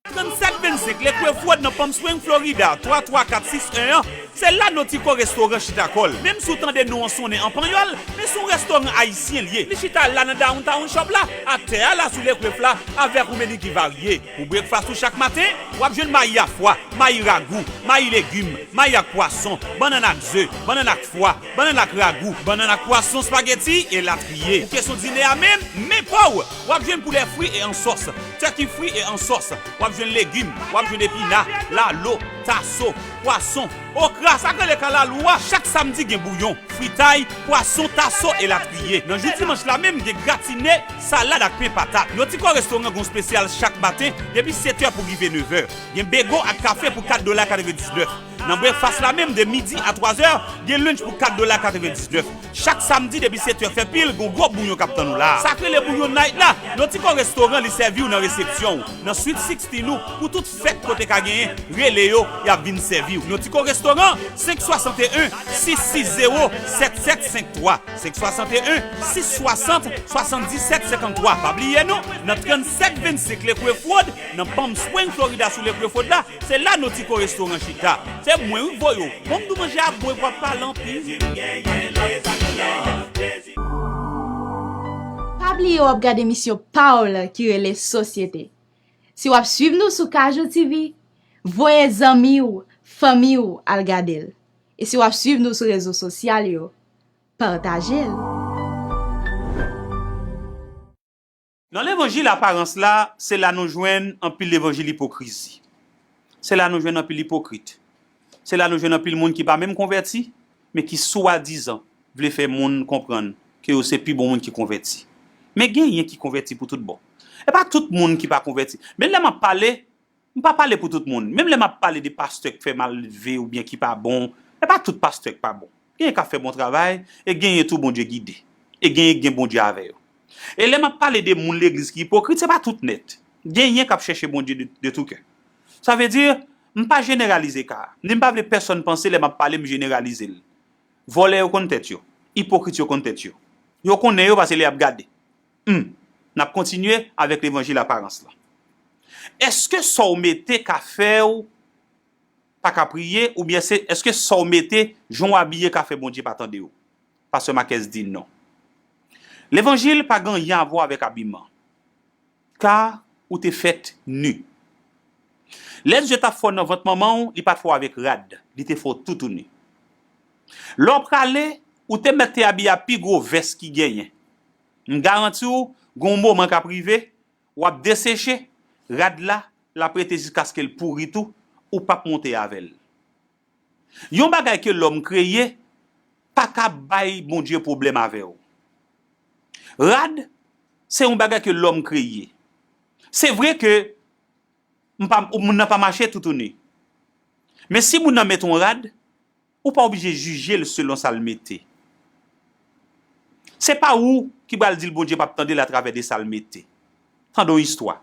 Trannsèt vennsenk Lakewood Road nan Palm Springs, Florida, twa twa kat sis en an, se la Nautico Restaurant chita kò l. Menm si w tande non an sonnen an panyòl, men se yon restoran ayisyen l ye. Li chita la nan Downtown Shop la, atè a la sou Lakewood la, avèk ou meni ki varye. Pou breakfast ou chak maten, w ap jwenn mayi a fwa, mayi ragou, mayi legim, mayi ak pwason, bannann ak ze, bannann ak fwa, bannann ak ragou, bannann ak pwason, spaghetti, elatriye. Pou kesyon dinè a menm, men pa w, w ap jwenn poulè fri e an sòs, turkey fri e an sòs, w ap jwenn legim, w ap jwenn epina, lalo, taso, pwason, okra, sa k rele kalalou a, chak samdi gen bouyon, fritay, pwason, taso, elatriye. Nan jou dimanch la menm, gen gratine, salad ak pen patat. Nautico Restaurant gen yon espesyal chak maten, depi sèt è pou rive nèf è. Gen bego ak kafe pou kat dola katrevendiznèf. Nan breakfast la menm, de midi a twazè, gen lunch pou kat dola katrevendiznèf. Chak samdi depi sèt è fè pil, gon gwo bouyon k ap tann ou la. Sa k rele bouyon night la, Notico Restaurant li sèvi w nan resepsyon w, nan Suite sixteen ou, pou tout fèt kote ka genyen, rele yo, y ap vin sèvi w. Notico Restaurant, senk swasanteyen, sis sis zewo, sèt sèt senk twa. Senk swasanteyen, sis swasant, swasanndisèt senkanntwa. Pa bliye non, nan trannsèt vennsenk Lakewood Road, nan Palm Springs, Florida, sou Lakewood Road la, se la Notico Restaurant chita. Se mwen wi k voye w. Bon, m di w manje a bon epi w ap pale anpil. Pa bliye w ap gade emisyon pa w la ki rele Sosyete. Si w ap swiv nou sou Kajou T V, voye zanmi w, fanmi w al gade l. E si w ap swiv nou sou rezo sosyal yo, pataje l. Nan levanjil aparans la, se la nou jwenn anpil levanjil ipokrizi. Se la nou jwenn anpil ipokrit. Se la nou jwenn anpil moun ki pa menm konvèti, men ki swadizan vle fè moun konprann ke yo se pi bon moun ki konvèti. Men genyen ki konvèti pou tout bon. E pa tout moun ki pa konvèti. Men lè m ap pale, m pa pale pou tout moun. Menm lè m ap pale de pastè k fè mal leve oubyen ki pa bon, e pa tout pastè k pa bon. Genyen k ap fè bon travay, e genyen tou Bondye gide. E genyen k gen Bondye avè yo. E lè m ap pale de moun legliz ki ipokrit, se pa tout nèt. Genyen k ap chèche Bondye de, de tou kè. Sa vle di, m pa jeneralize ka a. Ni m pa vle pèsonn panse lè m ap pale m jeneralize l. Vòlè yo konn tèt yo. Ipokrit yo konn tèt yo. Yo konnen yo paske lè y ap gade. Humm. N ap kontinye avèk levanjil aparans la. Èske sa w mete ka fè w pa ka priye, oubyen se èske sa w mete, jan w abiye ka fè Bondye pa tande w? Pastè Marques di non. Levanjil pa gen anyen a vwa avèk abiman. Ka ou te fèt ni. Lè Dye t ap fè w nan vant manman w, li pa t fè w avèk rad, li te fè w toutouni. Lè w prale, ou te mèt te abiye a pi gwo vès ki genyen. M garanti w, gen yon moman k ap rive, w ap deseche, rad la, l ap rete jiskaske l pouri tou, ou p ap monte avè l. Yon bagay ke lòm kreye pa ka bay Bondye pwoblèm avè w. Rad, se yon bagay ke lòm kreye. Se vre ke m pa, moun nan pa mache toutouni. Men si moun nan met yon rad, ou pa oblije jije l selon sa l mete. Se pa ou ki pral di l Bondye p ap tande l atravè de sa l mete. Tande yon istwa.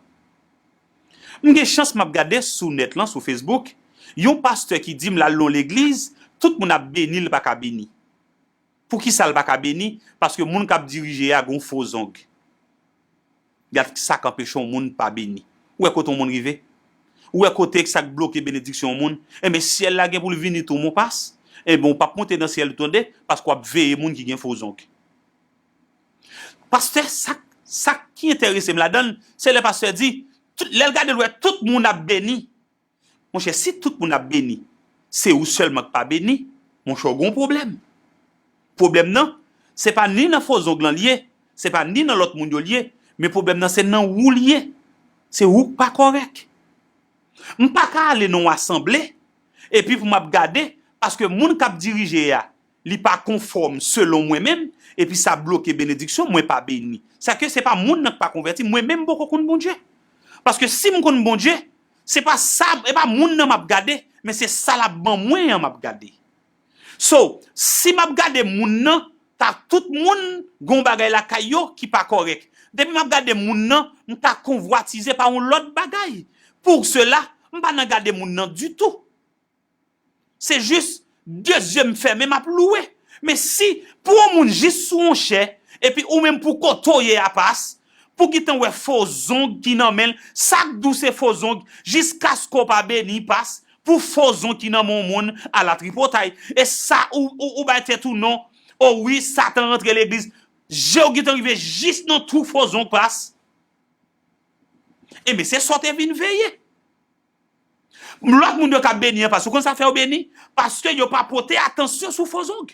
M gen chans m ap gade sou nèt lan, sou Facebook, yon pastè ki di m l al nan yon legliz, tout moun ap beni l pa ka beni. Poukisa l pa ka beni? Paske moun k ap dirije a gen yon fo zong. Gad sa k anpeche yon moun pa beni. Ou wè kote yon moun rive? Ou wè kote sa k bloke benediksyon yon moun? Enben, syèl la gen pou l vini tou, mon pas. Enben, ou p ap monte nan syèl tou tande, paske w ap veye moun ki gen fo zong. Pastè, sa, sa ki enterese m ladan l, se lè pastè di, tout, lè l gade l wè tout moun ap beni. Monchè, si tout moun ap beni, se ou sèlman k pa beni, monchè, w gen yon pwoblèm. Pwoblèm nan, se pa ni nan fo zong lan l ye, se pa ni nan lòt moun yo l ye, men pwoblèm nan se nan ou l ye. Se ou k pa kòrèk. M pa ka ale nan yon asanble, epi pou m ap gade, paske moun k ap dirije a, li pa konfòm selon mwen menm, epi sa bloke benediksyon, mwen pa beni. Sa ke se pa moun nan k pa konvèti, mwen menm m poko konn Bondye. Paske si m konn Bondye, se pa sa, e pa moun nan m ap gade, men se sa l ap ban mwen an m ap gade. So, si m ap gade moun nan, ta tout moun gen yon bagay lakay yo ki pa kòrèk. Depi m ap gade moun nan, m ta konvwatize pa yon lòt bagay. Pou sela, m pa nan gade moun nan ditou. Se jis de zye m fèmen, m ap louwe. Men si pou yon moun jis sou yon chè, epi ou menm pou kote w ye a pas, pou gentan wè fo zong ki nan men l, sa k di w se fo zong, jiskaske w pa beni pas, pou fo zong ki nan men yon moun ala tripotay. E sa ou, ou, ou bay tèt ou non, o wi, Satan rantre legliz, je w gentan rive jis nan twou fo zong pas. Enben, se sa w te vin veye. Lòt moun yo k ap beni an, paske ou konn sa fè yo beni? Paske yo pa pote atansyon sou fo zong.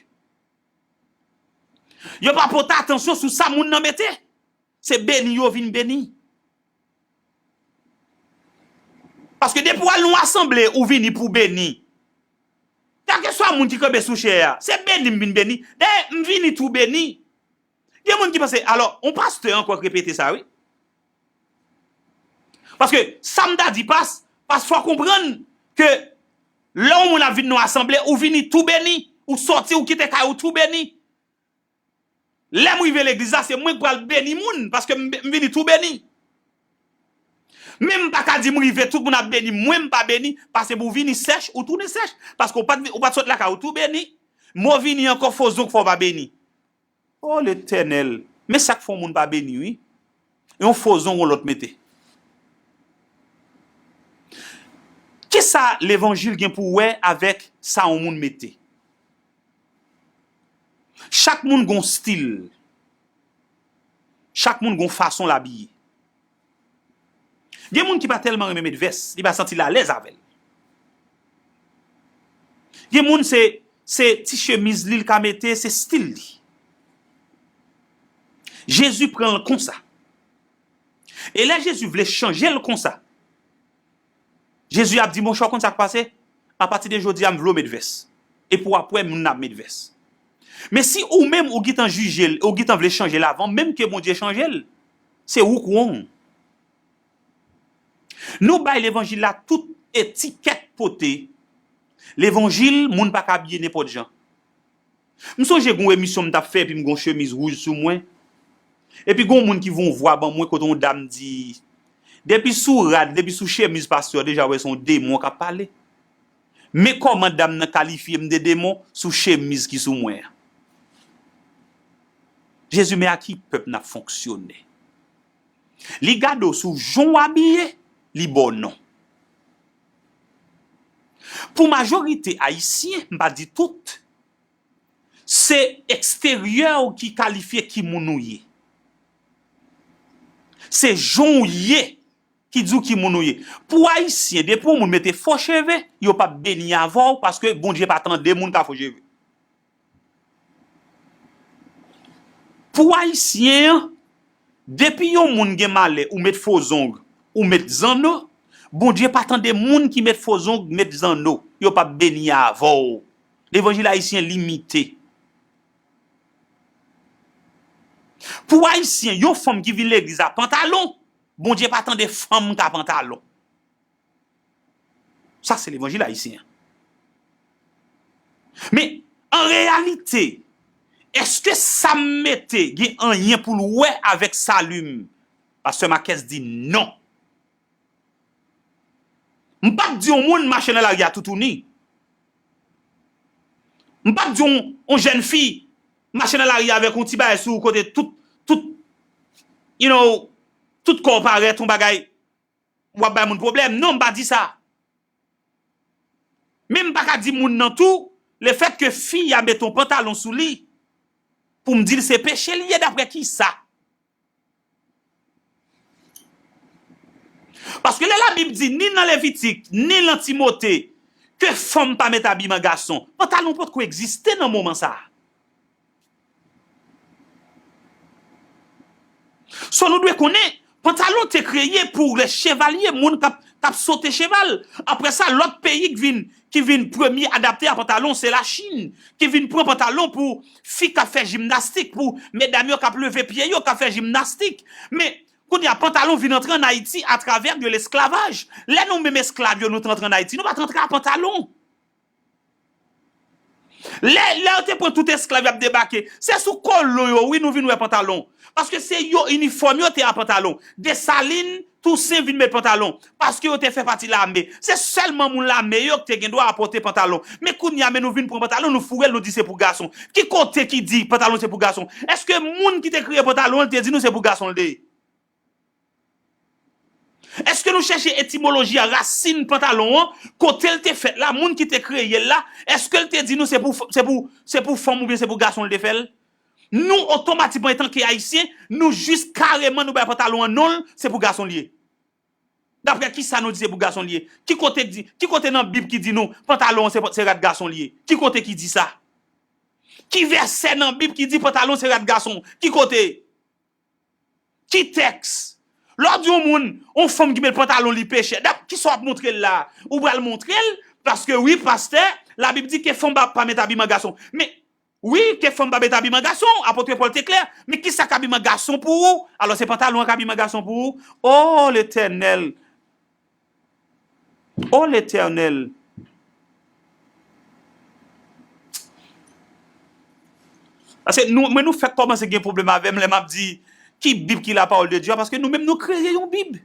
Yo pa pote atansyon sou sa moun nan mete. Se beni yo vin beni. Paske depi w al nan yon asanble, ou vini pou beni. Kèlkeswa moun ki kanpe sou chè a, se beni m vin beni. Dayè, m vini tou beni. Gen moun ki panse, alò, yon pastè ankò k repete sa, wi. Paske sa m ta di pas, pas fò w konprann ke Lè yon moun ap vin nan asanble, ou vini tou beni. Ou sòti, ou kite kay ou tou beni. Lè m rive legliz la, se mwen k pral beni moun, paske m, m vini tou beni. Men m pa ka di m rive, tout moun ap beni, mwen m pa beni, paske pou w vini sèch, ou tounen sèch. Paske ou pa t, ou pa t sot lakay ou tou beni. Men w vini ankò, fo zong fè w pa beni. O Letènèl, men sa k fè yon moun pa beni, wi. Yon fo zong yon lòt mete. Kisa levanjil gen pou wè avèk sa yon moun mete? Chak moun gon stil. Chak moun gon fason l abiye. Gen moun ki pa tèlman renmen met vès, li pa santi l alèz avè l. Gen moun se, se ti chemiz li l ka mete, se stil li. Jezi pran l konsa. E lè Jezi vle chanje l konsa, Jezi ap di, monchè, w konn sa k pase? Apati de jodi a, m vle w met vès. Epi w ap wè moun nan ap met vès. Men si ou menm ou gentan jije l, ou gentan vle chanje l avan menm ke Bondye chanje l, se ou k wrong. Nou bay levanjil la tout etikèt pote. Levanjil, moun pa ka abiye nenpòt jan. M sonje gen yon emisyon m t ap fè, epi m gen yon chemiz wouj sou mwen. Epi gen yon moun ki voye yon vwa ban mwen kote yon dam di, depi sou rad, depi sou chemiz pastè, w deja wè se yon demon k ap pale. Men kòman dam nan kalifye m de demon sou chemiz ki sou mwen an. Jezi, men a ki pèp n ap fonksyone? Li gade w sou jan w abiye, li ba w non. Pou majorite ayisyen, m pa di tout, se eksteryè w ki kalifye ki moun ou ye. Se jan w ye ki di w ki moun ou ye. Pou ayisyen, depi yon moun mete fo cheve, yo p ap beni avè w paske Bondye pa tande moun k a fo cheve. Pou ayisyen an, depi yon moun gen malè, ou met fo zong, ou met zanno, Bondye pa tande moun ki met fo zong, met zanno. Yo p ap beni avè w. Levanjil ayisyen limite. Pou ayisyen, yon fanm ki vin legliz a pantalon, Bondye pa tande fanm ka pantalon. Sa se levanjil ayisyen an. Men, an reyalite, èske sa m mete gen anyen pou l wè avèk sali m? Pastè Makès di non. M p ap di yon moun mache nan lari a toutouni. M p ap di yon, yon jèn fi mache nan lari a avèk yon ti bagay sou ou kote tout, tout, you know, tout kò w parèt, yon bagay, w ap bay moun pwoblèm. Non, m pa di sa. Men m pa ka di moun nan tou, lefètke fi a mete yon pantalon sou li, pou m di l se peche li ye, daprè kisa? Paske lè Labib di, ni nan Levitik, ni nan Timote, ke fanm pa met abiman gason, pantalon potko egziste nan moman sa a. So, nou dwe konnen, pantalon te kreye pou lè chevalye, moun k ap, k ap sote cheval. Apre sa, lòt peyi k vin, ki vin premye adapte a pantalon, se Lachin, ki vin pran pantalon pou fi k ap fè jimnastik, pou medam yo k ap leve pye yo, k ap fè jimnastik. Men, kounye a, pantalon vin antre ann Ayiti atravè de lesklavaj. Lè nou menm esklav yo, nou te antre ann Ayiti, nou pa t antre a pantalon. Lè, lè yo te pran tout esklav y ap debake, se sou kolon yo, wi, nou vin wè pantalon. Paske se yo, inifòm yo te a pantalon. Desalin, Tousen vin met pantalon, paske yo te fè pati lame. Se sèlman moun lame yo ki te gen dwa a pote pantalon. Men kounye a, men nou vin pran pantalon, nou foure l, nou di se pou gason. Ki kote ki di pantalon se pou gason? Èske moun ki te kreye pantalon an, li te di nou se pou gason l te ye? Èske nou chèche etimoloji a, rasin pantalon an, kote l te fèt la, moun ki te kreye l la, èske l te di nou se pou, se pou, se pou fanm oubyen se pou gason l te fè l? Nou otomatikman, etanke Ayisyen, nou jis kareman nou bay pantalon an non l, se pou gason l ye. Daprè kisa nou di se pou gason l ye? Ki kote di, ki kote nan Bib ki di nou pantalon an se, se rad gason l ye? Ki kote ki di sa? Ki vèsè nan Bib ki di pantalon se rad gason? Ki kote? Ki tèks? Lè w di yon moun, yon fanm ki met pantalon li peche, dap, kisa w ap montre l la? Ou pral montre l, paske wi, pastè, Labib di ke fanm pa, pa met abiman gason. Men, wi, ke fanm pa met abiman gason, apot Pòl te klè, men kisa k abiman gason pou ou? Alò, se pantalon an k abiman gason pou ou? O Letènèl! O Letènèl! Paske nou, mwen, nou fèk kòmanse gen pwoblèm avè m lè m ap di ki Bib ki la pawòl de Dye a, paske nou menm nou kreye yon Bib.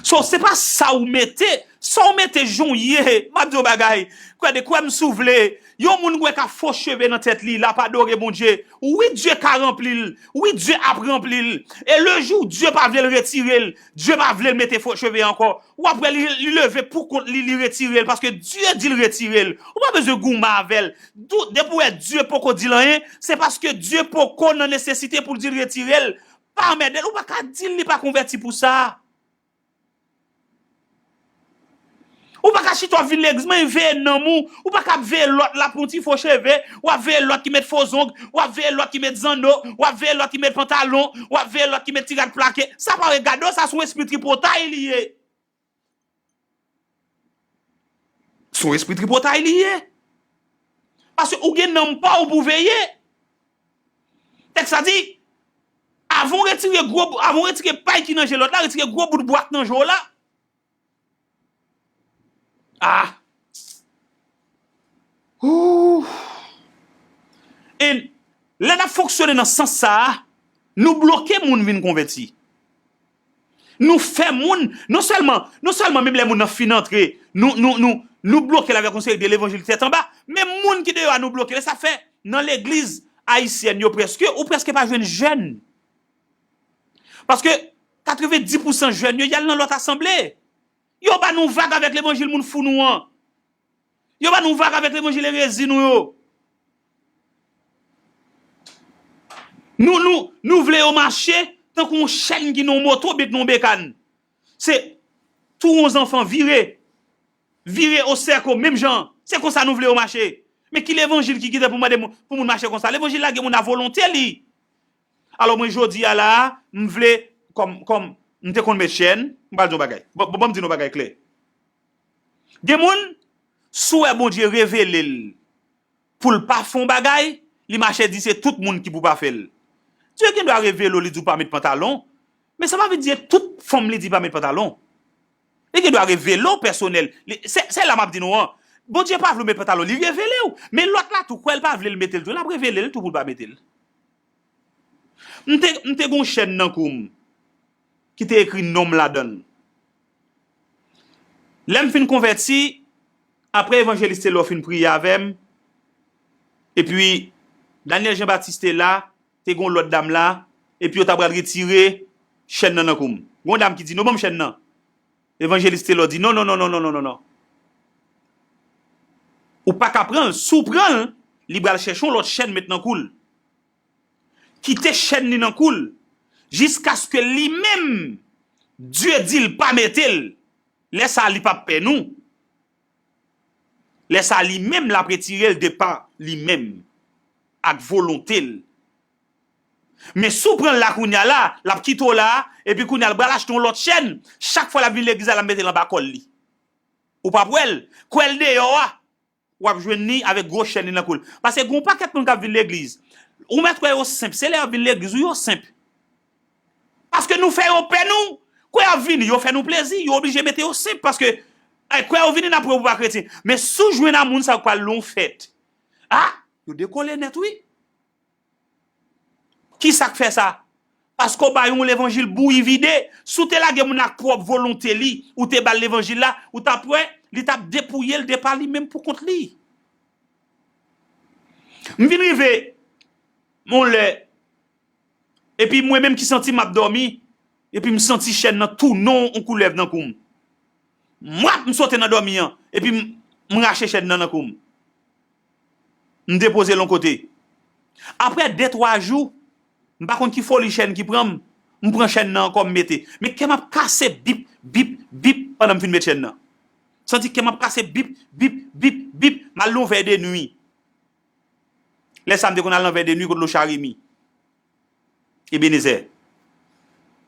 So, se pa sa ou mete, sa ou mete jan w ye, m ap di w bagay, kwè de kwè m si w vle, yon moun wè k ap fo cheve nan tèt li, l ap adore Bondye, wi, Dye ka ranpli l, wi, Dye ap ranpli l, e le jou Dye pa vle l retire l, Dye pa vle l mete fo cheve ankò, w ap wè li, li leve pou kont li, li retire l, paske Dye di l retire l. Ou pa bezwen goumen avè l. Dou-, depi w wè Dye poko di l anyen, se paske Dye poko nan nesesite pou l di l retire l. Pa anmède l, ou pa ka di l li pa konvèti pou sa. Ou pa ka chita w ap vin legliz, men veye nanm ou. Ou pa ka ap veye lòt la pou yon ti fo cheve, w ap veye lòt ki met fo zong, w ap veye lòt ki met zanno, w ap veye lòt ki met pantalon, w ap veye lòt ki met ti rad plake. Sa pa regade w, sa se yon espri tripotay li ye. Se yon espri tripotay li ye. Paske ou gen nanm pa w pou veye. Tèks la di, avan w retire gwo, avan w retire pay ki nan je lòt la, retire gwo bout bwak nan je w la. Ah! Ooh! And lè n ap fonksyone nan sans sa a, nou bloke moun vin konvèti. Nou fè moun, non sèlman, non sèlman menm lè moun nan fin antre, nou, nou, nou, nou bloke l avèk yon seri de levanjil tèt anba, men moun ki deyò a nou bloke. Lè sa fè, nan legliz ayisyèn yo prèske, ou prèske pa jwenn jèn. Paske katrevenndis pousan jèn yo, y al nan lòt asanble. Yo ba nou vag avèk levanjil moun fou nou an. Yo ba nou vag avèk levanjil erezi nou yo. Nou, nou, nou vle yo mache tankou yon chèn ki nan yon moto, bèk nan yon bekàn. Se tou yon zanfan vire, vire o sèko, menm jan. Se konsa nou vle yo mache. Men ki levanjil ki kite pou mande moun, pou moun mache konsa? Levanjil la gen moun a volonte li. Alò, mwen, jodi a la a, m vle, kòm, kòm m te konn met chèn, m pral di yon bagay. Bon, bon, ban m di nou yon bagay klè. Gen moun, si w wè Bondye revele l pou l pa fè yon bagay, li mache di se tout moun ki pou pa fè l. Dye gen dwa revele w, li di w pa met pantalon, men sa pa vle di se tout fanm li di pa met pantalon. Li gen dwa revele w pèsonèl. Li, se, se la m ap di nou an. Bondye pa vle w met pantalon, li revele w. Men lòt la tou, kwè l pa vle l mete l tou, l ap revele l tou pou l pa mete l. M te, m te gen yon chèn nan kou m ki te ekri non m ladan l. Lè m fin konvèti, apre evanjelis Telor fin priye avè m, epi Daniel Jean Baptiste te la, te gen yon lòt dam la, epi yo ta pral retire chèn nan nan kou m. Gen yon dam ki di, "Non, ban m chèn nan." Evanjelis Telor di, "Non, non, non, non, non, non, non, non. Ou pa ka pran l. Si w pran l, li pral chèche yon lòt chèn met nan kou l." Kite chèn li nan kou l, jiskaske li menm, Dye di l pa mete l. Lè sa a, li p ap pè nou. Lè sa a, li menm, l ap retire l de pa li menm, ak volonte l. Men si w pran l la kounye a la, l ap kite w la, epi kounye a, l pral achte yon lòt chèn. Chak fwa l ap vin legliz la, l ap mete l anba kò l li. Ou p ap wè l. Kwè l deyò a. W ap jwenn li avèk gwo chèn li nan kou l. Paske gen yon pakèt moun k ap vin legliz. Ou mèt kwè yo senp. Se lè y ap vin legliz, wi, yo senp. Paske nou fè yo pè nou. Kwè y ap vini, yo fè nou plezi, yo oblije mete yo senp. Paske, ay, kwè yo vini, n ap wè ou pa kretyen. Men si w jwenn a moun sa yo k pral nan yon fèt, a, yo dekole nèt, wi. Ki sa k fè sa? Paske w ba yon levanjil bouyi vide. Si w te lage moun ak pwòp volonte li, ou te ba l levanjil la, ou t ap wè, li t ap depouye l de pa li menm pou kont li. M vin rive, yon lè, epi mwen menm ki santi m ap dòmi, epi m santi chèn nan tounen yon koulèv nan kou m. Mwap, m sote nan dòmi an, epi m, m rache chèn nan nan kou m. M depoze l yon kote. Apre de, twa jou, m pa konn ki foli chèn ki pran m, m pran chèn nan ankò, m mete. Men kè m ap kase bip, bip, bip pandan m fin met chèn nan. Santi kè m ap kase bip, bip, bip, bip, m al nan yon vèy de nwi. Lè sa a, m te konn al nan vèy de nwi kot Locha Remy. Ebenezè.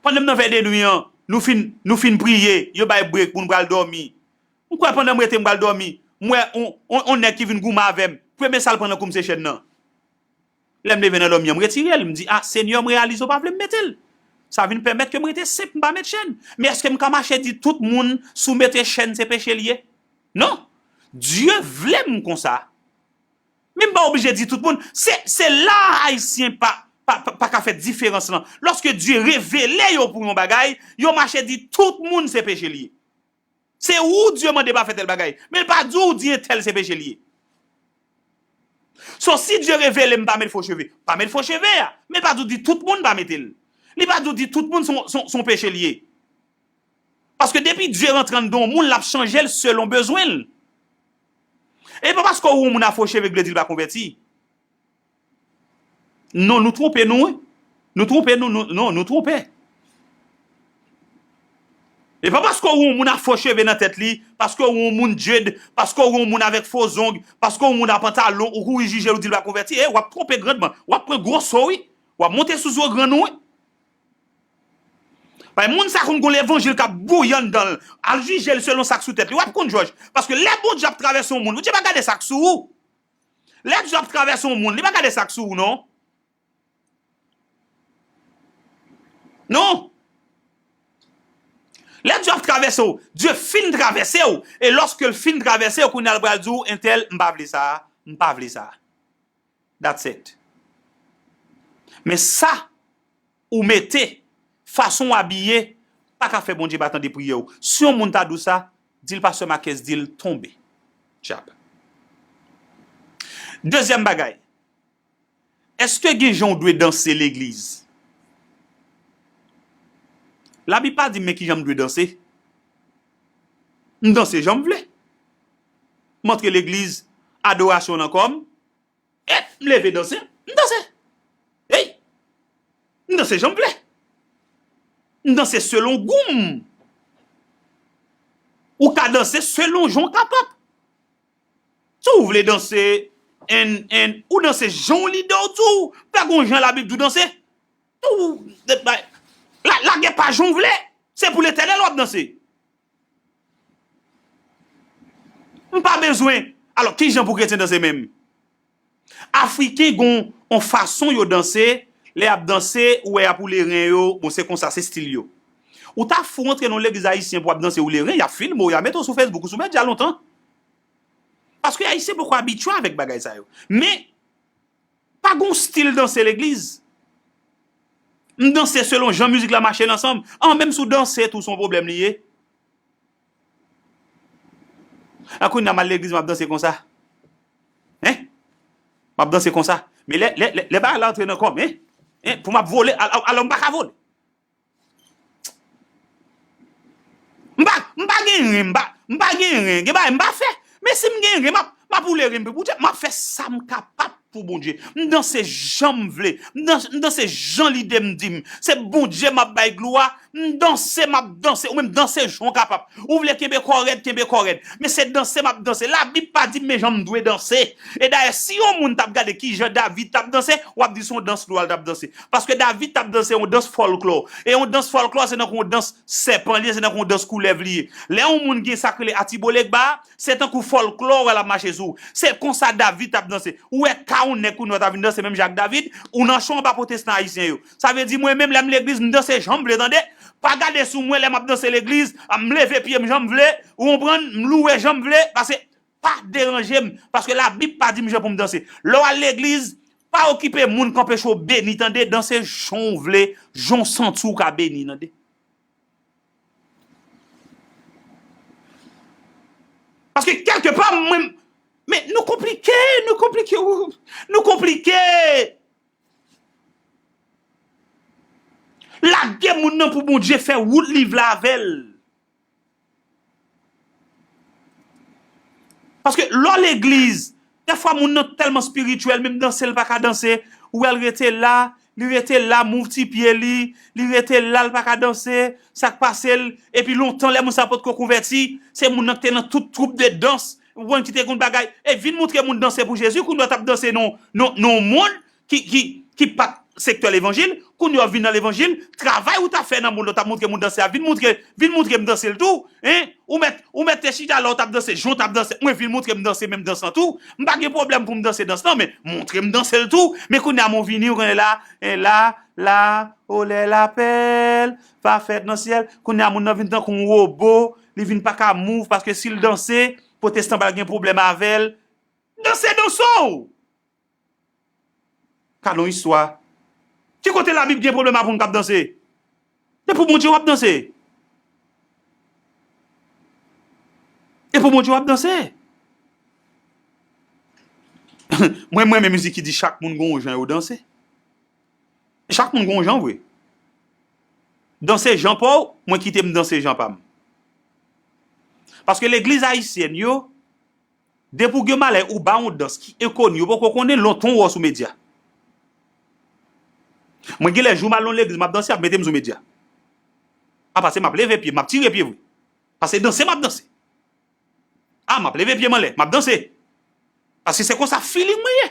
Pandan m nan vèy de nwi an, nou fin, nou fin priye, yo bay brek, moun pral dòmi. M kwè pandan m rete m pral dòmi, m wè on, on, on nèg ki vin goumen avè m. Premye sa l pran nan kou m se chèn nan. Lè m leve nan dòmi an, m retire l. M di, "A, Senyè, m reyalize w pa vle m mete l. Sa vin pèmèt ke m rete senp, m pa met chèn." Men èske m ka mache di tout moun, si w mete chèn, se peche l ye? Non. Dye vle m konsa. Men m pa oblije di tout moun. Se, se la Ayisyen pa, pa, pa, pa ka fè diferans lan. Lòske Dye revele yo pou yon bagay, yo mache di tout moun se peche l ye. Se ou Dye mande pa fè tèl bagay. Men l pa di w di entèl se peche l ye. So, si Dye revele m pa met fo cheve, pa met fo cheve a. Men l pa di w di tout moun pa mete l. Li pa di w di tout moun se yon, se yon, se yon peche l ye. Paske depi Dye rantre anndan yon moun, l ap chanje l selon bezwen l. E pa paske w wè yon moun a fo cheve k vle di l pa konvèti. Non, nou twonpe nou, wi. Nou twonpe nou, nou, non, nou twonpe. E pa paske w wè yon moun a fo cheve nan tèt li, paske w wè yon moun dread, paske w wè yon moun avèk fo zong, paske w wè yon moun a pantalon, ou kouri jije l, ou di l pa konvèti, e, w ap twonpe grandman. W ap pran gwo so, wi. W ap monte sou zo grann ou, wi. Paske moun sa konn gon levanjil k ap bouyi anndan l. Al jije l selon sa k sou tèt li. W ap konn jòj. Paske lè Bondye ap travèse yon moun, Bondye pa gade sa k sou ou. Lè Dye ap travèse yon moun, li pa gade sa k sou ou, non. Non. Lè Dye ap travèse w, Dye fin travèse w. E lòske l fin travèse w, kounye a l pral di w, entèl, m pa vle sa a, m pa vle sa a. That's it. Men sa ou mete, fason w abiye, pa ka fè Bondye pa tande priyè w. Si yon moun ta di w sa, di l pastè Marques di l tonbe. Djab. Dezyèm bagay, èske gen jan w dwe danse legliz? Labib pa di m men kijan m dwe danse. M danse jan m vle. M antre legliz, adorasyon nan kò m, e m leve danse, m danse. Ey! M danse jan m vle. M danse selon gou m. Ou ka danse selon jan w kapab. Si w vle danse, and, and, ou danse jan w lide w di w, pa gon jan Labib di w danse. Ou, la, lage pa jan w vle. Se pou Letènèl w ap danse. M pa bezwen. Alò, kijan pou kretyen danse menm? Afriken gon on fason yo danse, lè y ap danse, ou wè y ap woule ren yo, bon, se konsa, se stil yo. Ou ta fou antre nan legliz ayisyen pou w ap danse woule ren, y ap filme w, y ap mete w sou Facebook ou sou medya lontan. Paske ayisyen poko abitye avèk bagay sa yo. Men, pa gon stil danse legliz. M danse selon jan mizik la mache l ansanm. An, menm si w danse tou, se yon pwoblèm li ye. An, kounye a m al legliz, m ap danse konsa. Hein? M ap danse konsa. Men lè, lè, lè, lè bagay la antre nan kò m, hein? Hein? Pou m ap vole, al-, al-, alò m pa ka vole. M pa, m pa gen ren, m pa, m pa gen ren. Gen bagay m pa fè. Men si m gen ren, m ap, m ap woule ren m pou Bondye. M ap fè sa m kapab pou Bondye. M danse jan m vle. M danse, m danse jan lide m di m. Se Bondye m ap bay glwa. M danse, m ap danse. Ou menm danse jan w kapab. Ou vle kenbe kò rèd, kenbe kò rèd. Men se danse m ap danse. Labib pa di m men jan m dwe danse. E dayè, si yon moun t ap gade kijan David t ap danse, w ap di se yon dans lwa l t ap danse. Paske David t ap danse yon dans fòlklò. E yon dans fòlklò, se tankou yon dans sèpan li ye, se tankou yon dans koulèv li ye. Lè yon moun gen sa k rele atibolegba, se tankou fòlklò w wè l ap mache sou ou. Se konsa David t ap danse. Ou wè ka yon nèg kounye a ta vin danse menm jan ak David, ou nan cho anba pwotestan ayisyen yo. Sa vle di mwen menm lè m legliz, m danse jan m vle, tande. Pa gade sou mwen lè m ap danse legliz, m leve pye m jan m vle, ou konprann, m louwe jan m vle, paske pa deranje m, paske Labib pa di m jan pou m danse. Lè w al legliz, pa okipe moun k anpeche w beni, tande, danse jan w vle, jan w santi w ka beni, tande. Paske kèlkepa, mwen, men nou konplike, nou konplike, nou konplike. Lage moun nan pou Bondye fè wout liv la avè l. Paske lè w legliz, dèfwa moun nan tèlman espirityèl, menm danse l pa ka danse, ou wè l rete la, li rete la, mouv ti pye li, li rete la, l pa ka danse, sa k pase l, epi lontan lè moun sa potko konvèti, se moun nan k te nan tout twoup de dans, ou konn ki te konn bagay, e vin montre moun danse pou Jezi, kounye a w t ap danse nan, nan, nan yon mond, ki, ki, ki pa t sektè levanjil, kounye a w vin nan levanjil, travay ou t ap fè nan mond lan, w t ap montre moun danse a, vin montre, vin montre m danse l tou, hein? Ou mèt, ou mèt te chita la, w t ap danse, jan w t ap danse, mwen vin montre m danse menm dans lan tou, m pa gen pwoblèm pou m danse dans lan, men montre m danse l tou, men kounye a mwen vini, ou konnen la, hein, la, la, olè lapèl, pa fèt nan syèl, kounye a moun nan vin tankou yon wobo, li vin pa ka mouv, paske si l danse, pwotestan pral gen pwoblèm avè l, danse dans w! Gade yon istwa. Ki kote Labib gen pwoblèm ak moun k ap danse? E pou Bondye w ap danse. E pou Bondye w ap danse. Mwen, mwen renmen mizik ki di chak moun gon yon jan yo danse. Chak moun gon yon jan vre. Danse jan pa w, mwen kite m danse jan pa m. Paske legliz ayisyèn yo, depi w gen malè, ou ba yon dans ki enkoni, yo poko konnen, lontan w wè w sou medya. Mwen gen lè jou m al nan legliz, m ap danse, y ap mete m sou medya. A, pase m ap leve pye, m ap tire pye vre. Pase danse m ap danse. A, m ap leve pye m anlè, m ap danse. Paske se konsa feeling mwen ye.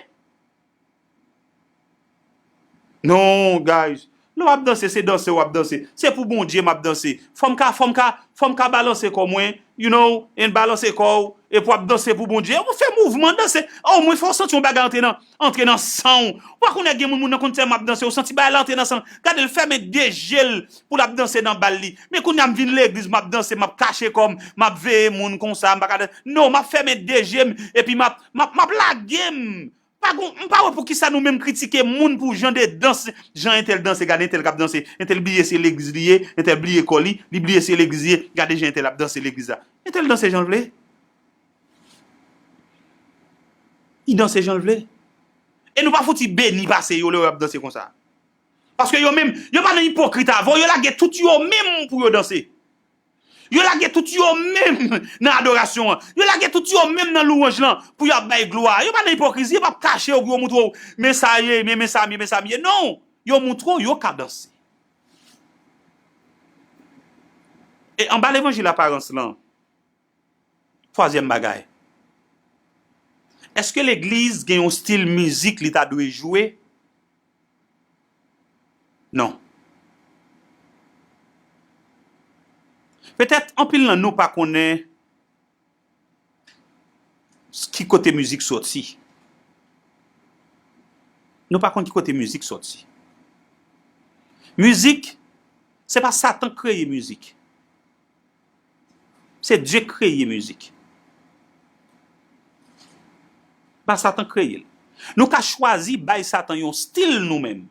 Non, guys. Lè w ap danse, se danse w ap danse. Se pou Bondye m ap danse. Fò m ka, fò m ka, fò m ka balanse kò mwen, you know, and balanse kò w, epi w ap danse pou Bondye. Ou fè mouvman, danse. Omwen fè w santi yon bagay antre nan, antre nan san w. Ou pa konnen gen moun, moun nan konn tèlman ap danse, ou santi bagay la antre nan san l. Gade l fèmen de je l pou l ap danse nan bal li. Men kounye a m vin legliz, m ap danse, m ap kache kò m, m ap veye moun konsa, m pa ka danse. Non, m ap fèmen de je m, epi m ap, m ap, m ap lage m. Pa gon, m pa wè poukisa nou menm kritike moun pou jan de dans, jan entèl danse, gade entèl k ap danse, entèl bliye se legliz li ye, entèl bliye kò li, li bliye se legliz li ye, gade jan entèl ap danse legliz la. Entèl danse jan l vle. Li danse jan l vle. E nou pa fouti beni pase yo lè yo ap danse konsa. Paske yo menm, yo pa nan ipokrit avè w, yo lage tout yo menm pou yo danse. Yo lage tout yo menm nan adorasyon an. Yo lage tout yo menm nan lwanj lan pou y ap bay glwa. Yo pa nan ipokrizi, yo p ap kache yo pou yo moutre w, men sa ye, men, men sa m ye, men sa m ye. Non! Yo moutre w, yo ka danse. E anba levanjil aparans lan, twazyèm bagay, èske legliz gen yon stil mizik li ta dwe jwe? Non. Petèt anpil nan nou pa konnen ki kote mizik soti. Nou pa konn ki kote mizik soti. Mizik, se pa Satan k kreye mizik. Se Dye k kreye mizik. Pa Satan k kreye l. Nou ka chwazi bay Satan yon stil nou menm.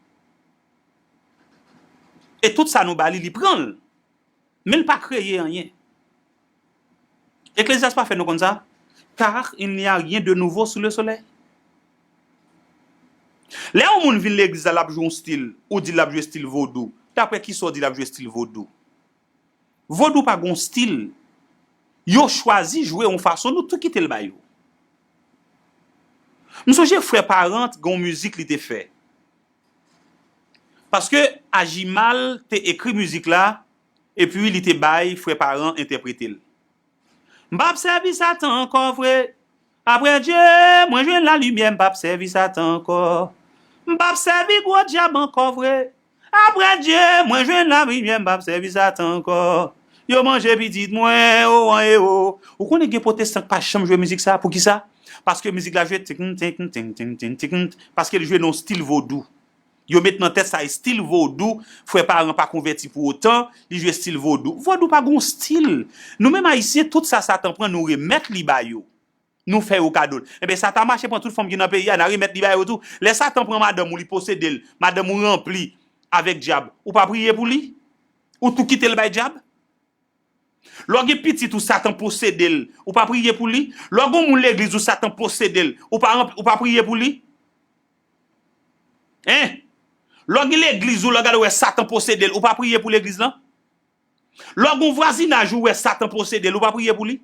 E tout sa nou ba li, li pran l. Men l pa kreye anyen. Eklezyas pa fè nou konn sa? Car il n'y a rien de nouveau sous le soleil. Lè yon moun vin legliz la, l ap jwe yon stil, ou di l ap jwe stil vodou. Daprè kisa w di l ap jwe stil vodou? Vodou pa gon stil. Yo chwazi jwe yon fason, nou tou kite l ba yo. M sonje frè Parent gen yon mizik li te fè. Paske Ajimal te ekri mizik la, epi li te bay frè Parent entèprete l. M p ap sèvi Satan ankò vre. Apre Dye, mwen jwenn lalimyè, m p ap sèvi Satan ankò. M p ap sèvi gwo dyab ankò vre. Apre Dye, mwen jwenn lalimyè, m p ap sèvi Satan ankò. Yo manje pitit mwen, o an e o. Ou konnen gen pwotestan k pa janm jwe mizik sa, poukisa? Paske mizik la jwe tikn, tikn, tikn, tikn, tikn, tikn, paske l jwe nan yon stil vodou. Yo met nan tèt sa, e stil vodou, frè Parent pa konvèti pou otan, li jwe stil vodou. Vodou pa gon stil. Nou menm Ayisyen, tout sa Satan pran, nou remèt li ba yo. Nou fè yo kado l. Enben, Satan mache pran tout fanm ki nan peyi a, n a remèt li ba yo tou. Lè Satan pran madanm ou, li posede l, madanm ou ranpli avèk dyab, ou pa priye pou li? Ou tou kite l bay dyab? Lè w gen pitit ou Satan posede l, ou pa priye pou li? Lè w gen yon moun legliz ou Satan posede l, ou pa ranp-, ou pa priye pou li? Hein? Lè w gen legliz ou, lè w gade w wè Satan posede l, ou pa priye pou legliz lan? Lè w gen yon vwazinaj ou wè Satan posede l, ou pa priye pou li?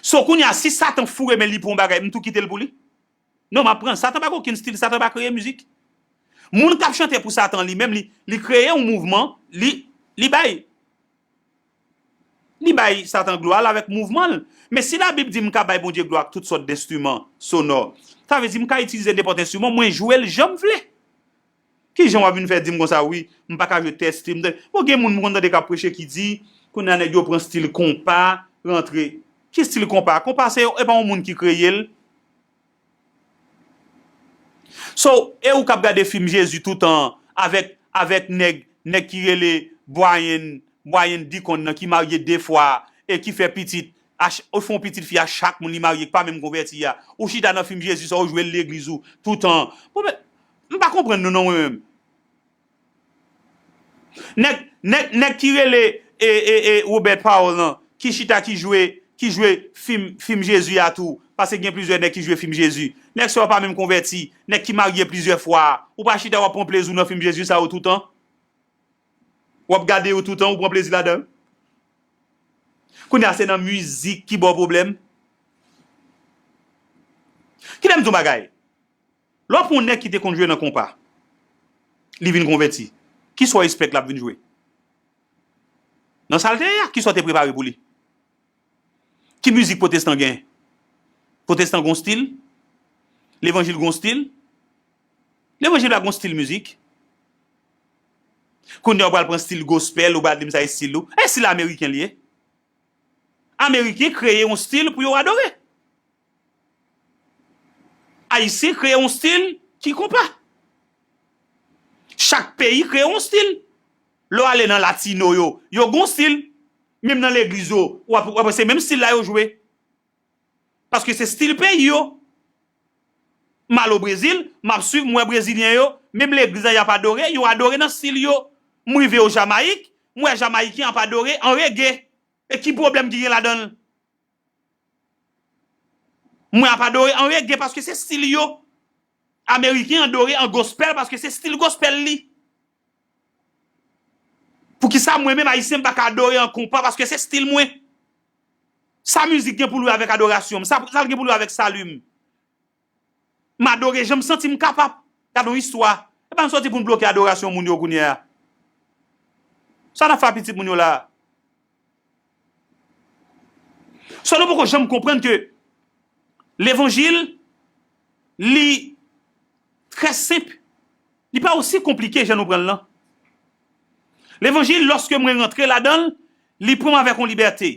So kounye a, si Satan foure men li pou yon bagay, m tou kite l pou li? Non, m ap pran. Satan pa gen okenn stil, Satan pa kreye mizik. Moun k ap chante pou Satan li menm, li, li kreye yon mouvman, li, li bay, li bay Satan glwa l avèk mouvman l. Men si Labib di m ka bay Bondye glwa ak tout sòt denstriman sonò, sa vle di m ka itilize nenpòt enstriman, mwen jwe l jan m vle. Kijan w ap vin fè di m konsa, wi, m pa ka jwe tèl stil, m te, bon, gen moun m konn tande k ap preche ki di, kounye a nèg yo pran stil konpa, rantre. Ki stil konpa? Konpa se, e pa yon moun ki kreye l. So, e ou k ap gade fim Jezi toutan avèk, avèk nèg, nèg ki rele Brian, Brian Deacon nan ki marye de fwa e ki fè pitit, a ch-, ou fè yon pitit fi a chak moun li marye ki pa menm konvèti a. Ou chita nan fim Jezi sa, ou jwe l legliz ou toutan. Bon, men, M pa konprann nou non, mwen menm. Nèg, nèg, nèg ki rele e, e, e, Robert Powell lan, ki chita, ki jwe, ki jwe fim, fim Jezi a tou, paske gen plizyè nèg ki jwe fim Jezi. Nèg sa yo pa menm konvèti. Nèg ki marye plizyè fwa a, ou pa chita w ap pran plezi w nan fim Jezi sa yo toutan? W ap gade yo toutan, ou pran plezi ladan l? Kounye a se nan mizik ki ba w pwoblèm? Kite m di w yon bagay. Lè w pran yon nèg ki te konn jwe nan konpa, li vin konvèti, kisa w espè l ap vin jwe? Nan sa l te ye a, kisa w te prepare pou li? Ki mizik pwotestan gen? Pwotestan gon stil? Levanjil gon stil? Levanjil pa gon stil mizik. Kounye a w pral pran stil gospel, ou pral di m sa e stil ou. E stil ameriken li ye. Ameriken kreye yon stil pou yo adore. Ayisyen kreye yon stil ki konpa. Chak peyi kreye yon stil. Lè w ale nan latino yo, yo gon stil. Menm nan legliz yo, w ap, w ap wè se menm stil la yo jwe. Paske se stil peyi yo. M al o Brezil, m ap swiv, m wè brezilyen yo, menm legliz la y ap adore, yo adore nan stil yo. M rive o Jamayik, m wè Jamayiken ap adore an rege. E ki pwoblèm ki gen ladan l? M wè ap adore an rege paske se stil yo. Ameriken adore an gospel paske se stil gospel li. Poukisa mwen menm Ayisyen m pa ka adore an konpa paske se stil mwen? Sa mizik gen pou l wè avèk adorasyon m? Sa, sa l gen pou l wè avèk sali m? M adore jan m santi m kapab. Gade yon istwa. E pa n sòti pou n bloke adorasyon moun yo kounye a. Sa n ap fè a pitit moun yo la a? So nou poko janm konprann ke levanjil, li trè senp. Li pa osi konplike jan nou pran l lan. Levanjil, lòske mwen rantre ladan l, li pran m avèk yon libète.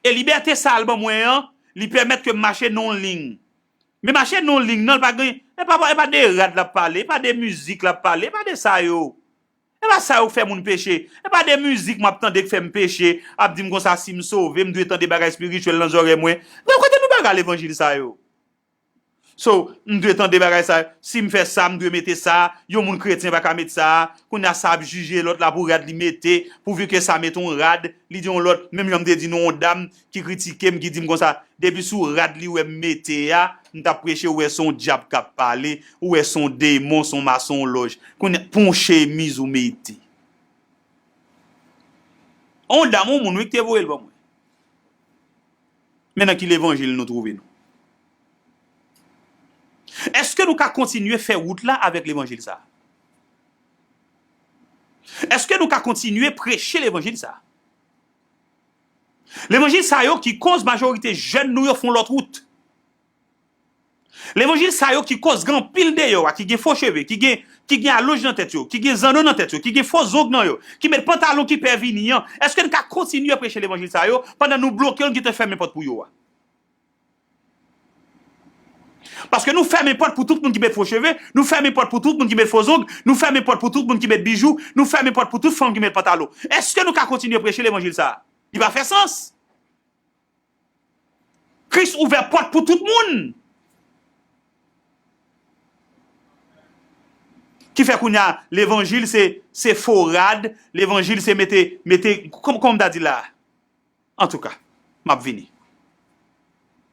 E libète sa a l ban mwen an, li pèmèt ke m mache nan yon liy. Men mache nan yon liy nan, l pa gen, e pa, e pa de rad l ap pale, e pa de mizik l ap pale, e pa de sa yo. E pa sa yo k fè moun peche. E pa de mizik m ap tande k fè m peche, ap di m konsa si m sove, m dwe tande bagay espirityèl nan zòrèy mwen. Nan kote nou bagay levanjil sa yo? So, m dwe tande bagay sa, si m fè sa, m dwe mete sa, yon moun kretyen pa ka met sa, kounye a sa ap jije lòt la pou rad li mete, pouvi ke sa met yon rad, li di yon lòt, menm jan m te di nou yon dam ki kritike m, ki di m konsa, depi sou rad li wè m mete a, m t ap preche, ou wè se yon dyab k ap pale, ou wè se yon demon, se yon masonlòj. Kounye a, pou yon chemiz ou mete. On dam, on moun, wi, ki te voye l ban mwen. Men nan ki levanjil nou twouve nou? Èske nou ka kontinye fè wout la avèk levanjil sa a? Èske nou ka kontinye preche levanjil sa a? Levanjil sa yo ki koz majorite jèn nou yo fè yon lòt wout. Levanjil sa yo ki koz gen anpil deyò a, ki gen fo cheve, ki gen, ki gen alonj nan tèt yo, ki gen zanno nan tèt yo, ki gen fo zong nan yo, ki met pantalon ki pè vini an, èske n ka kontinye preche levanjil sa yo pandan nou bloke yo, n gentan fèmen pòt pou yo a? Paske nou fèmen pòt pou tout moun ki met fo cheve, nou fèmen pòt pou tout moun ki met fo zong, nou fèmen pòt pou tout moun ki met bijou, nou fèmen pòt pou tout fanm ki met pantalon. Èske nou ka kontinye preche levanjil sa a? Li pa fè sans. Kris ouvè pòt pou tout moun. Ki fè kounye a, levanjil se, se fo rad, levanjil se mete, mete, kòm, kòm m ta di la a. Antouka, m ap vini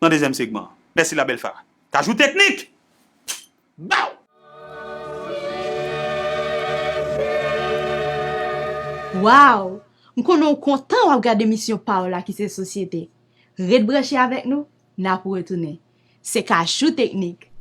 nan dezyèm segman. Mèsi Labèl Fa. Kajou Teknik! Baw! Waw! M konnen w kontan w ap gade emisyon pa w la ki se Sosyete. Ret branche avèk nou, n ap retounen. Se Kajou Teknik.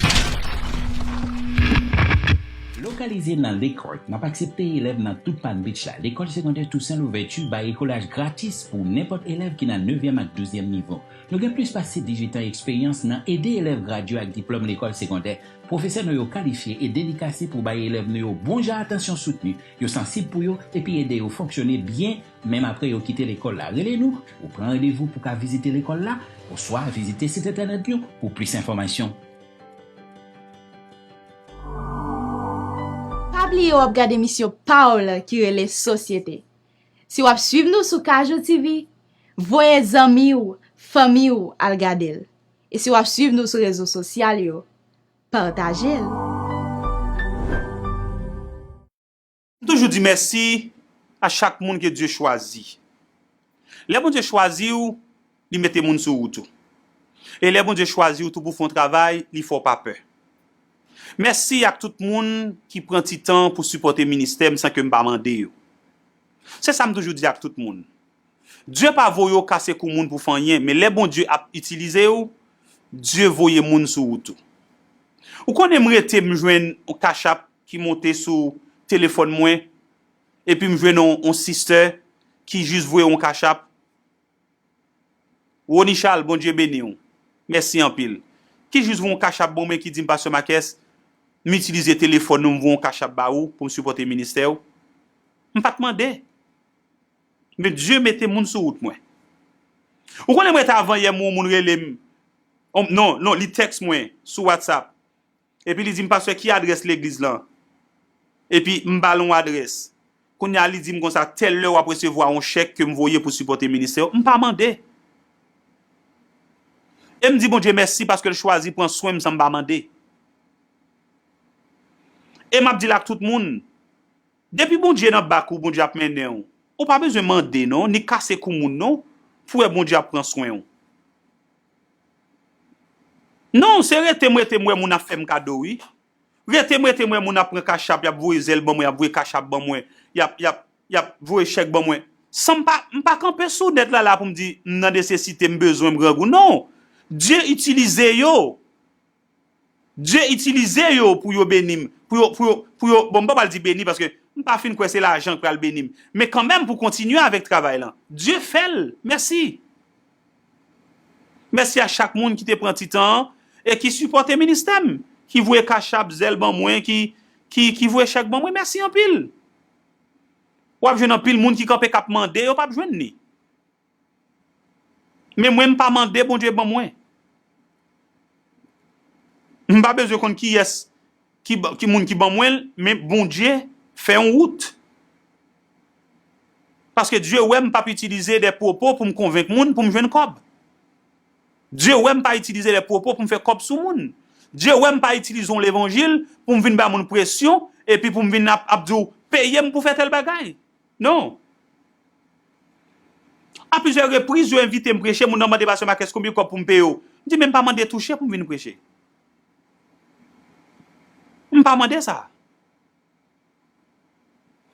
Lokalize nan Lekòt, n ap aksepte elèv nan tout Palm Beach la. Lekòl segondè Toussaint Louverture bay ekolaj gratis pou nenpòt elèv ki nan nevyèm ak douzyèm nivo. Nou gen plis pase dizuit an eksperyans nan ede elèv gradye ak diplòm lekòl segondè. Pwofesè nou yo kalifye e dedikase pou bay elèv nou yo bon jan atansyon soutni. Yo sansib pou yo epi ede yo fonksyone byen menm apre yo kite lekòl la. Rele nou pou pran randevou pou ka vizite lekòl la, oswa vizite sit entènèt nou pou plis enfòmasyon. Pa bliye w ap gade emisyon pa w la ki rele Sosyete. Si w ap swiv nou sou Kajou T V, voye zanmi w, fanmi w al gade l. E si w ap swiv nou sou rezo sosyal yo, pataje l. Di mèsi a chak moun ke Dye chwazi. Lè Bondye chwazi w, li mete moun sou wout ou. E lè Bondye chwazi w tou pou fè yon travay, li fè w pa pè. Mèsi ak tout moun ki pran ti tan pou sipòte ministè m san ke m pa mande yo. Se sa m toujou di ak tout moun. Dye pa voye w kase kou moun pou fè anyen, men lè Bondye ap itilize w, Dye voye moun sou wout ou. Ou konnen m rete m jwenn yon Cash App ki monte sou telefòn mwen, epi m jwenn yon, yon sister ki jis voye yon Cash App. Rony Charles, Bondye beni w. Mèsi anpil. Ki jis voye yon Cash App ban mwen ki di m, Pastè Marques, m itilize telefòn ou, m voye yon Cash App ba ou pou m sipòte ministè w. M pa t mande. Men Dye mete moun sou wout mwen. Ou konnen mwen te avanyè m, yon moun rele m. On- Non, non, li tèks mwen sou WhatsApp. Epi li di m, Pastè, ki adrès legliz lan? Epi m ba l yon adrès. Kounye a, li di m konsa, tèl lè w ap resevwa yon chèk ke m voye pou sipòte ministè w. M pa mande. E m di Bondye mèsi paske l chwazi pran swen m san m pa mande. E m ap di l ak tout moun, depi Bondye nan bak ou, Bondye ap mennen w. Ou pa bezwen mande non, ni kase kou moun non, pou wè Bondye ap pran swen w. Non, se rete m rete m wè moun ap fè m kado wi. Rete m rete m wè moun ap pran Cash App, y ap voye zèl ban mwen, y ap voye Cash App ban mwen, y ap, y ap, y ap voye chèk ban mwen. San m pa, m pa kanpe sou nèt la la pou m di m nan nesesite, m bezwen, m grangou. Non! Dye itilize yo. Dye itilize yo pou yo beni m, pou yo, pou yo, pou yo, bon, m pa pral di beni paske m pa fin kwè se lajan k pral beni m. Men kanmenm pou kontinye avèk travay lan. Dye fè l. Mèsi. Mèsi a chak moun ki te pran ti tan an e ki sipòte ministè m, ki voye Cash App, zèl ban mwen, ki, ki, ki voye chèk ban mwen. Mèsi anpil. W ap jwenn anpil moun ki kanpe k ap mande, yo p ap jwenn li. Men mwen, m pa mande Bondye ban mwen. M pa bezwen konn kiyès ki, ba- ki moun ki ban mwen l, men Bondye fè yon wout. Paske Dye wè m p ap itilize de pwopo pou m konvenk moun pou m jwenn kòb. Dye wè m pa itilize de pwopo pou m fè kòb sou moun. Dye wè m pa itilize yon levanjil pou m vin bay moun presyon, epi pou m vin ap, ap di w, peye m pou fè tèl bagay. Non. A plizyè repriz, yo envite m preche, moun nan mande Pastè Marques konbyen kòb pou m peye w. M di, men m pa mande touche pou m vin preche. M pa mande sa.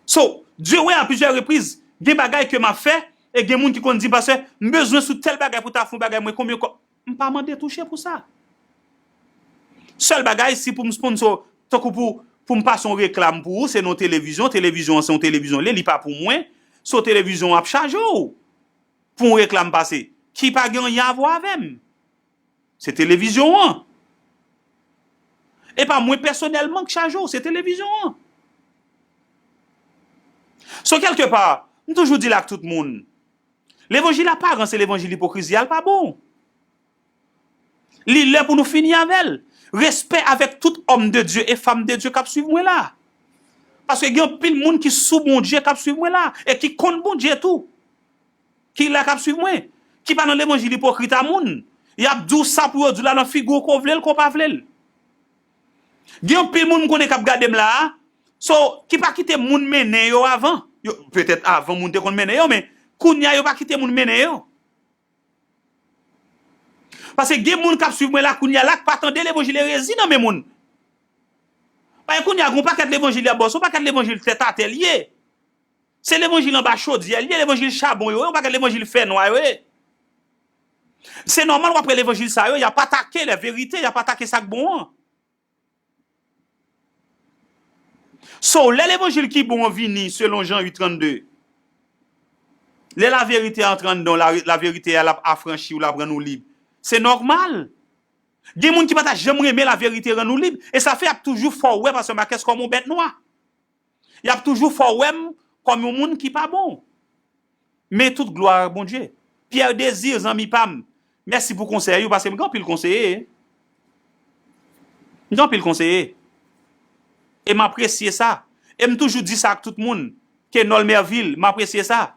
So, Dye wè a plizyè repriz, gen bagay ke m ap fè, e gen moun ki konn di, Pastè, m bezwen sou tèl bagay pou ta fè yon bagay, mwen konbyen kòb. M pa mande touche pou sa. Sèl bagay, si pou m sponsor, tankou pou, pou m pase yon reklam pou ou, se nan televizyon, televizyon an se yon televizyon li, li pa pou mwen, so televizyon an ap chaje w pou yon reklam pase, ki pa gen anyen a vwa avè m. Se televizyon an. E pa mwen pèsonèlman k chaje w, se televizyon an. So, kèlkepa, m toujou di l ak tout moun, levanjil aparans e levanjil ipokrizi a, l pa bon. Li lè pou nou fini avè l. Respè avèk tout òm de Dye e fanm de Dye k ap swiv mwen la. Paske gen anpil moun ki sou Bondye k ap swiv mwen la e ki konn Bondye tou. Ki la k ap swiv mwen. Ki pa nan levanjil ipokrit a moun. Y ap di w sa pou yo di w la nan figi w, ke w vle l, ke w pa vle l. Gen anpil moun m konnen k ap gade m la a, so, ki pa kite moun mennen yo avan. Yo, petèt avan moun te konn mennen yo, men kounye a yo pa kite moun mennen yo. Paske gen moun k ap swiv mwen la kounye a la k pa tande levanjil erezi nan men moun. Paske kounye a gen yon pakèt levanjil y ap ba w, se yon pakèt levanjil tèt atè l ye. Se levanjil anba chodyè l ye, levanjil chabon yo ye, yon pakèt levanjil fènwa yo ye. Se nòmal w ap wè levanjil sa yo, y ap atake la verite, y ap atake sa k bon an. So, lè levanjil ki bon an vini, selon Jan uit trannde, lè laverite a antre anndan w, la, laverite a, l ap afranchi w, l ap rann ou lib. Se nòmal. Gen moun ki pa ta janm renmen laverite rann ou lib, e sa fè y ap toujou fè w wè Pastè Marques kòm yon bèt nwa. Y ap toujou fè w wè m kòm yon moun ki pa bon. Men tout glwa a Bondye. Pierre Désir, zanmi pa m, mèsi pou konsèy ou, paske m gen anpil konseye. M gen anpil konseye. E m apresye sa. E m toujou di sa ak tout moun. Kenol Mervil, m apresye sa.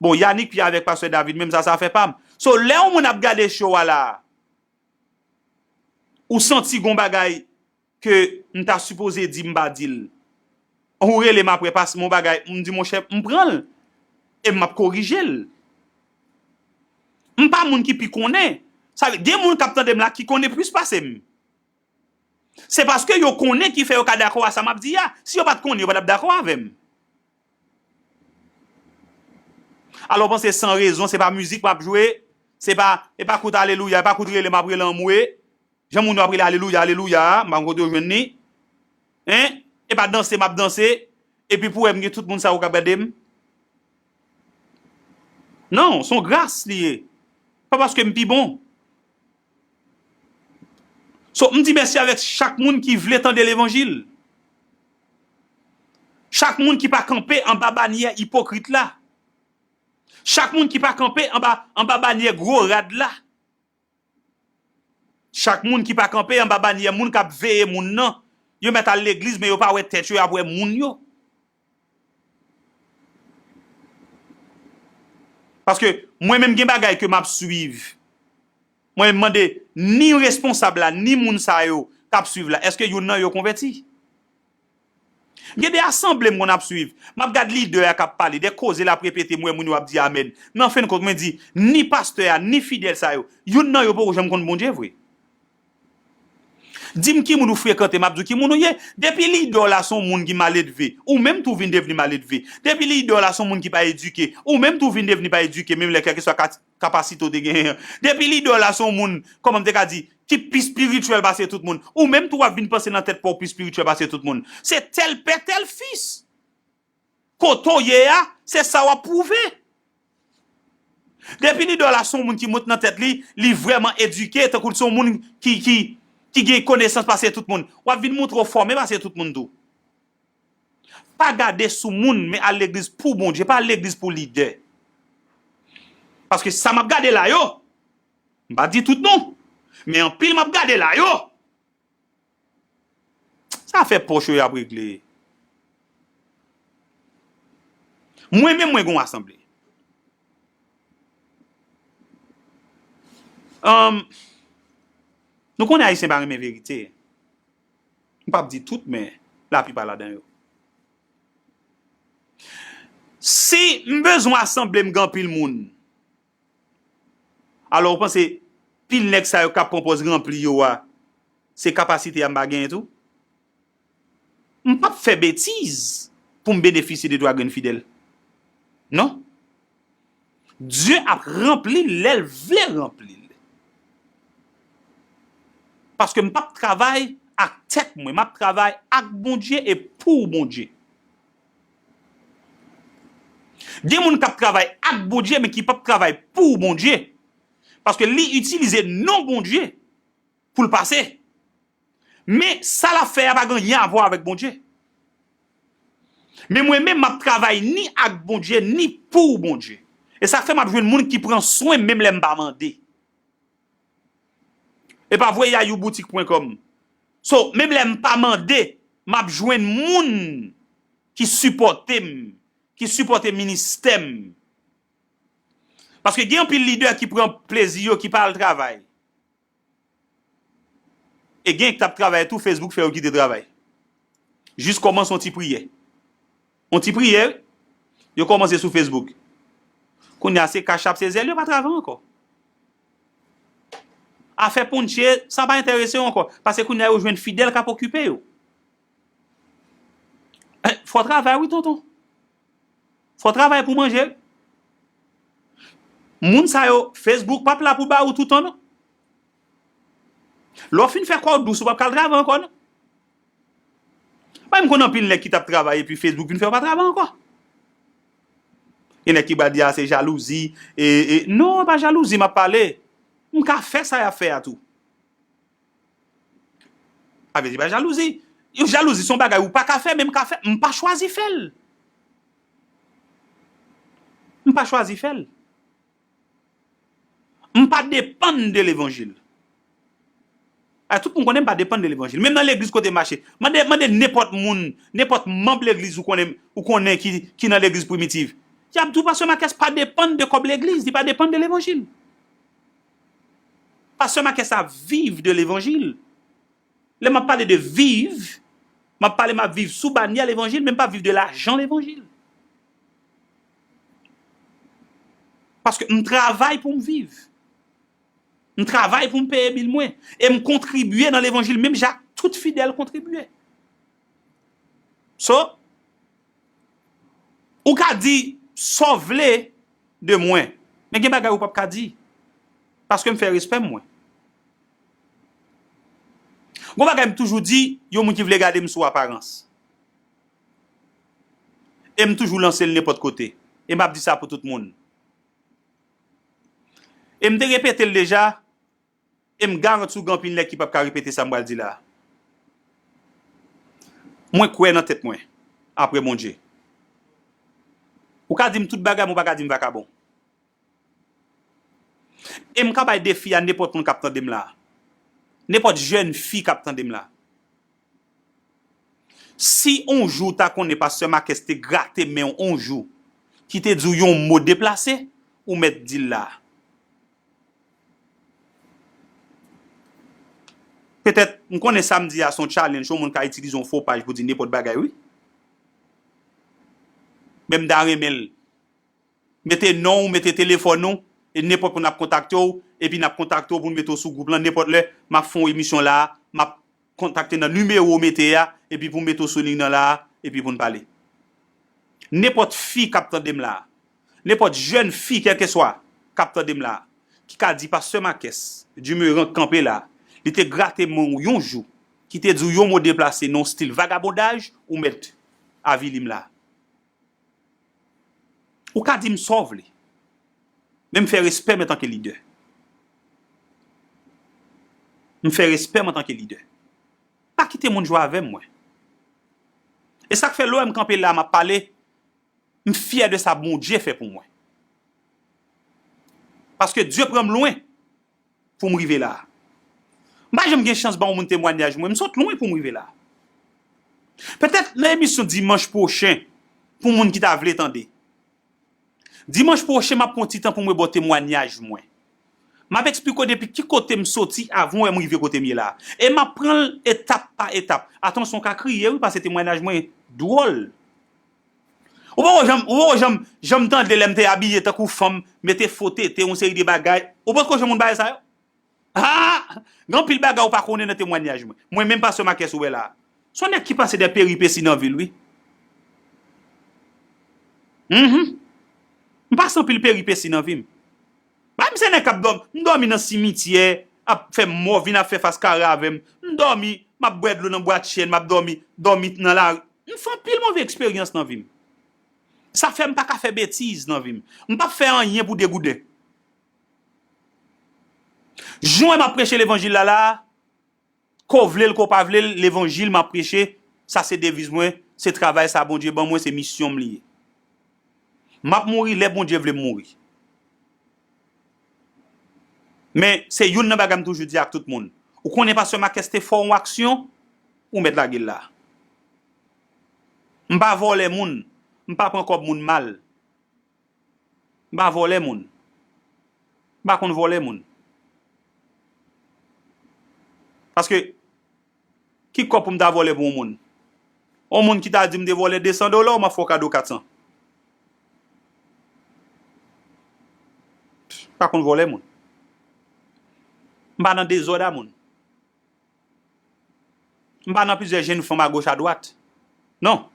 Bon, Yanick Pierre avèk Pastè David, menm sa, sa afè pa m. So, lè yon moun ap gade show a la, ou santi gon bagay ke m ta sipoze di m pa di l. Ou rele m apre, pase m yon bagay, m di, monchè, m pran l. E m ap korije l. M pa moun ki pi konnen. Sa vle, gen moun k ap tande m la ki konnen plis pase m. Se paske yo konnen ki fè yo ka dakò a sa m ap di a. Si yo pa t konnen, yo pa t ap dakò avè m. Alò, w panse san rezon, se pa mizik m ap jwe, se pa, e pa kout alelouya, e pa kout rele m ap rele anmwe. Jan moun yo ap rele alelouya, alelouya a, m pa konn kote yo jwenn li. Hein? E pa danse m ap danse, epi pou wè m gen tout moun sa yo k ap gade m. Non, se yon gras li ye. Pa paske m pi bon. So, m di mèsi avèk chak moun ki vle tande levanjil. Chak moun ki pa kanpe anba banyè ipokrit la. Chak moun ki pa kanpe anba, anba banyè gwo rad la. Chak moun ki pa kanpe anba banyè moun k ap veye moun nan. Yo mèt al legliz, men yo pa wè tèt yo, y ap wè moun yo. Paske mwen menm gen bagay ke m ap swiv. Mwen menm mande ni responsab la, ni moun sa yo k ap swiv la, èske youn nan yo konvèti? Gen de asanble m konn ap swiv. M ap gad lidè a k ap pale, de koze l ap repete, m wè moun yo ap di amèn. Men an fen kont, mwen di, ni pastè a, ni fidèl sa yo, youn nan yo poko janm konn Bondye vre. Di m ki moun ou frekante, m ap di w ki moun ou ye. Depi lidè w la se yon moun ki maledve, ou menm tou vin devni maledve. Depi lidè w la se yon moun ki pa edike, ou menm tou vin devni pa edike, menm lè kèlkeswa ka-, kapasite w te genyen an. Depi lidè w la se yon moun, kòman m te ka di, ki pi espirityèl pase tout moun, ou menm tou w ap vin panse nan tèt pa w pi espirityèl pase tout moun. Se tèl pè, tèl fis. Kote w ye a, se sa w ap pwouve. Depi lidè w la se yon moun ki monte nan tèt li, li vrèman edike, tankou l se yon moun ki, ki, ki gen konesans pase tout moun. W ap vin montre w fòme pase tout moun tou. Pa gade sou moun, men al legliz pou Bondye, pa al legliz pou lidè. Paske sa m ap gade la yo, m pa di tout non, men anpil m ap gade la yo, sa fè pòch yo y ap regle. Mwen menm, mwen gen yon asanble. Anm, nou konnen Ayisyen pa renmen verite. M p ap di tout, men laplipa ladan yo. Si m bezwen asanble m gen anpil moun, alò, ou panse pil nèg sa yo k ap pran pòz ranpli yo a, se kapasite a m pa genyen tou? M p ap fè betiz pou m benefisye de twa grenn fidèl. Non. Dye ap ranpli l lè l vle ranpli l. Paske m p ap travay ak tèt mwen, m ap travay ak Bondye e pou Bondye. Gen moun k ap travay ak Bondye, men ki p ap travay pou Bondye. Paske li itilize non Bondye pou l pase. Men sa l ap fè a pa gen anyen a wè avèk Bondye. Men mwen menm, m ap travay ni ak Bondye, ni pou Bondye. E sa k fè m ap jwenn moun ki pran swen m menm lè m pa mande. E pa vre yayou boutik pwen kòm. So, menm lè m pa mande, m ap jwenn moun ki sipòte m, ki sipòte ministè m. Paske gen anpil lidè ki pran plezi yo, ki pa al travay. E gen k t ap travay tou, Facebook fè yo kite travay. Jis kòmanse yon ti priyè. Yon ti priyè, yo kòmanse sou Facebook. Kounye a se kachap, se zèl, yo pa travay ankò. Afè ponche, sa pa enterese yo ankò. Paske kounye a yo jwenn fidèl k ap okipe yo. Eh, fò travay wi, tonton. Fò travay pou manje. Moun sa yo, Facebook p ap la pou ba ou toutan, non. Lè w fin fè kò w dous, ou p ap ka al travay ankò, non. Bay m konn anpil nèg ki t ap travay epi Facebook vin fè yo pa travay ankò. Gen nèg ki pral di, a, se jalouzi. E, e, non, pa jalouzi m ap pale. M ka fè sa y ap fè a tou. Sa vle di pa jalouzi. Yon jalouzi se yon bagay ou pa ka fè, men m ka fè, m pa chwazi fè l. M pa chwazi fè l. M pa depann de levanjil. A, tout moun konnen m pa depann de levanjil. Menm nan legliz kote m mache, mande, mande nenpòt moun, nenpòt manm legliz ou konnen, ou konnen ki, ki nan legliz Primitiv. Y ap di w pastè Makès pa depann de kòb legliz, li pa depann de levanjil. Pastè Makès ap viv de levanjil. Lè m ap pale de viv, M ap pale, m ap viv sou banyè levanjil, men m p ap viv de lajan levanjil. Paske m travay pou m viv. M travay pou m peye bil mwen. E m kontribye nan levanjil menm jan ak tout fidèl kontribye. So, ou ka di sa w vle de mwen, men gen bagay ou p ap ka di. Paske m fè respè m mwen. Gon bagay m toujou di, yon moun ki vle gade m sou aparans. E m toujou lanse l nenpòt kote. E m ap di sa pou tout moun. E m te repete l deja, e m garanti w gen anpil nèg ki p ap ka repete sa m pral di la a. Mwen kwè nan tèt mwen, apre Bondye. Ou ka di m tout bagay, men w pa ka di m vakabon. E m ka bay defi a nenpòt moun k ap tande m la a. Nenpòt jèn fi k ap tande m la a. Si on jou w ta konnen pastè Marques te grate men w on jou, ki te di w yon mo deplase, ou mèt di l la a. Petèt, m konnen sa m di a se yon challenge, yon moun ka itilize yon fo paj pou di nenpòt bagay, wi. Men m ta renmen l. Mete non w, mete telefòn ou, e nenpòt moun ap kontakte w, epi n ap kontakte w pou n mete w sou gwoup lan, nenpòt lè, m ap fè yon emisyon la a, m ap kontakte nan nimewo w mete a, epi pou m mete w sou liy nan la a, epi pou n pale. Nenpòt fi k ap tande m la a, nenpòt jèn fi, kèlkeswa, k ap tande m la a, ki ka di, pastè Marques Dumeranc kanpe la, li te grate men w yon jou, ki te di w yon mo deplase nan yon stil vagabondaj, ou mèt avili m la a. Ou ka di m sa w vle. Men m fè respè m antanke lidè. M fè respè m antanke lidè. Pa kite moun jwe avè m, mwen. E sa k fè lè w wè m kanpe la, m ap pale, m fyè de sa Bondye fè pou mwen. Paske Dye pran m lwen pou m rive la a. M pa janm gen chans ba yon moun temwanyaj mwen, m sot lwen pou m rive la a. Petèt nan emisyon dimanch pwochen, pou moun ki ta vle tande. Dimanch pwochen, m ap pran ti tan pou mwen ba w temwanyaj mwen. M ap eksplike w depi ki kote m soti avan w wè m rive kote m ye la a. E m ap pran l etap pa etap. Atansyon, w ka kriye, wi, paske temwanyaj mwen dwòl. Ou poko janm, ou poko janm, janm tande lè m te abiye tankou fanm, mete fo tete, yon seri de bagay. Ou potko janm konn bagay sa yo? Ha! Gen anpil bagay ou pa konnen nan temwanyaj mwen. Mwen menm pastè Marques ou wè la a. Se yon nèg ki pase de peripesi nan vi l, wi. Mhm. M pase anpil peripesi nan vi m. Bay m se nèg k ap dòmi, m dòmi nan simityè, ap fè mò, vin ap fè fas kare avè m. M dòmi, m ap bwè dlo nan bwat chèn, m ap dòmi, dòmi nan lari. M fè anpil move eksperyans nan vi m. Sa fè m pa ka fè betiz nan vi m. M p ap fè anyen pou degouden. Jan m ap preche levanjil la la a, ke w vle l, ke w pa vle l, levanjil m ap preche, sa se deviz mwen, se travay sa Bondye ban mwen, se misyon m li ye. M ap mouri lè Bondye vle m mouri. Men, se youn nan bagay m toujou di ak tout moun. Ou konnen pastè Marques te fè w yon aksyon, ou mèt lage l la. M pa vòlè moun, m pa pran kòb moun mal. M pa vòlè moun. M pa konn vòlè moun. Paske, ki kòb pou m ta vòlè pou yon moun? Yon moun ki ta di m te vòlè de san dola, m ap fè w kado kat san. M pa konn vòlè moun. M pa nan dezòd a moun. M pa nan plizyè jenn fanm agoch adwat. Non.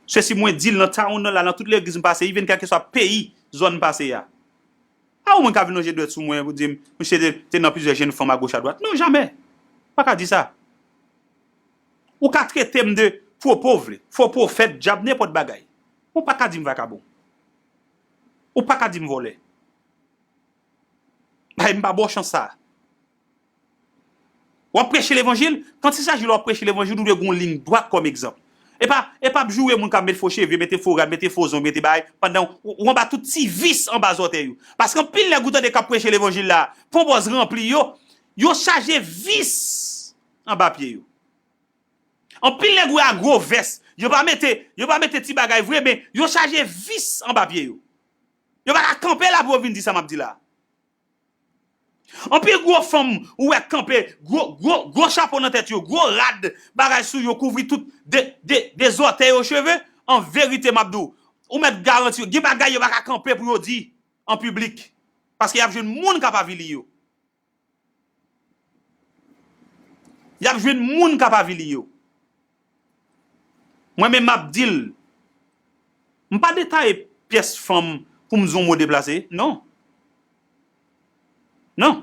Se si mwen di l nan town nan la, nan tout legliz m pase, even kèlkeswa peyi, zòn m pase a. A yon moun ka vin lonje dwèt sou mwen pou di m, misye te, te nan plizyè jenn fanm agoch adwat. Non, jamè. Pa ka di sa. Ou ka trete m de pwopo vle, fo pwofèt, dyab, nenpòt bagay. Ou pa ka di m vakabon. Ou pa ka di m vòlè. Bay m pa ba w chans sa a. W ap preche levanjil, kanti sa jou w ap preche levanjil, ou dwe gen yon liy dwat kòm egzanp. E pa, e pa ap joure moun k ap met fo cheve, mete fo rad, mete fo zong, mete bagay, pandan w, w anba tout ti vis anba zòtèy ou. Paske anpil nèg ou tande k ap preche levanjil la, pon bòz ranpli yo, yo chaje vis anba pye yo. Anpil nèg ou wè a gwo vès, yo pa mete, yo pa mete ti bagay vre, men yo chaje vis anba pye yo. Yo pa ka kanpe la pou yo vin di sa m ap di la. Anpil gwo fanm ou wè k kanpe, gwo, gwo, gwo chapo nan tèt yo, gwo rad, bagay sou yo, kouvri tout de, de, de zòtèy o cheve. An verite, m ap di w, ou mèt garanti yo, gen bagay yo pa ka kanpe pou yo di an piblik. Paske y ap jwenn moun k ap avili yo. Y ap jwenn moun k ap avili yo. Mwen menm m ap di l, m pa detaye pyès fanm pou m di yon mo deplase, non. Non.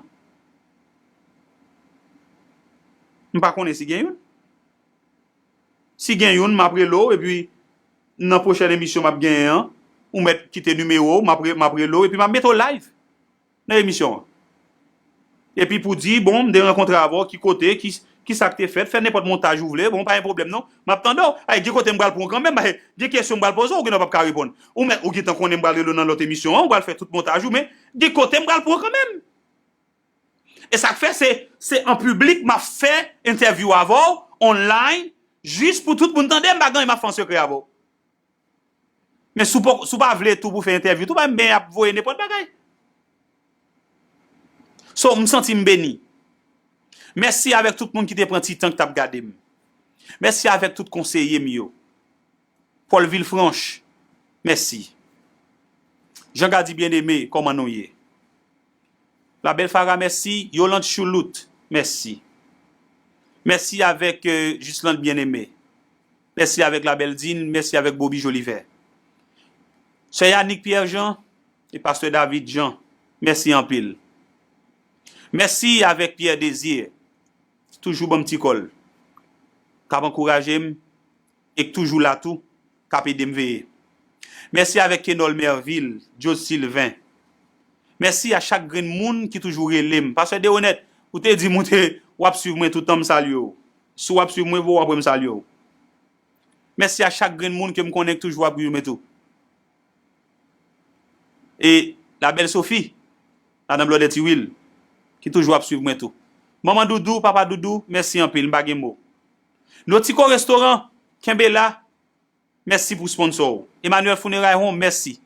M pa konnen si gen youn. Si gen youn, m ap rele w, epi nan pwochèn emisyon m ap genyen an, ou mèt kite nimewo w, m ap re-, m ap rele w, epi m ap mete w live nan emisyon an. Epi pou di, bon, m te rankontre avè w, ki kote, ki, ki sa k te fèt, fè nenpòt montaj ou vle, bon, pa gen pwoblèm non. M ap tande w. Ay, gen kote m pral pran w kanmenm, ay, gen kesyon m pral poze w, ou gen w p ap ka reponn. Ou mèt, ou gentan konnen m pral rele w nan lòt emisyon an, ou pral fè tout montaj ou, men gen kote m pral pran w kanmenm. E sa k fè se, se an piblik m ap fè entèvyou avè w, online, jis pou tout moun tande m, pa gen anyen m ap fè an sekrè avè w. Men si w pa, si w pa vle tou pou fè entèvyou, tou pa men y ap voye nenpòt bagay. So, m santi m beni. Mèsi avèk tout moun ki te pran ti tan ki t ap gade m. Mèsi avèk tout konseye m yo. Paul Villefranche, mèsi. Jean Gady Bien-Aimé, kòman nou ye? La Belle Farah, mèsi. Yolande Choulout, mèsi. Mèsi avèk, euh, Juslande Bien-Aimé. Mèsi avèk La Belle Dine, mèsi avèk Bobby Jolivet. Sè Yannick Pierre Jean e Pastè David Jean, mèsi anpil. Mèsi avèk Pierre Désir, toujou ban m ti kòl, k ap ankouraje m, e k toujou la tou, k ap ede m veye. Mèsi avèk Kenol Mervil, Jod Sylvain. Mèsi a chak grenn moun ki toujou rele m. Pastè Deronette, ou te di m ou te, w ap swiv mwen toutan, m salye w. Si w ap swiv mwen, bon, w ap wè m salye w. Mèsi a chak grenn moun ke m konnen k toujou ap goumen tou. E la bèl Sophie, madanm Blòdè Tiwil, ki toujou ap swiv mwen tou. Manman Doudou, papa Doudou, mèsi anpil, m pa gen mo. Notiko Restoran, kenbe la, mèsi pou sponsò w. Emmanuel Funeray Home, mèsi.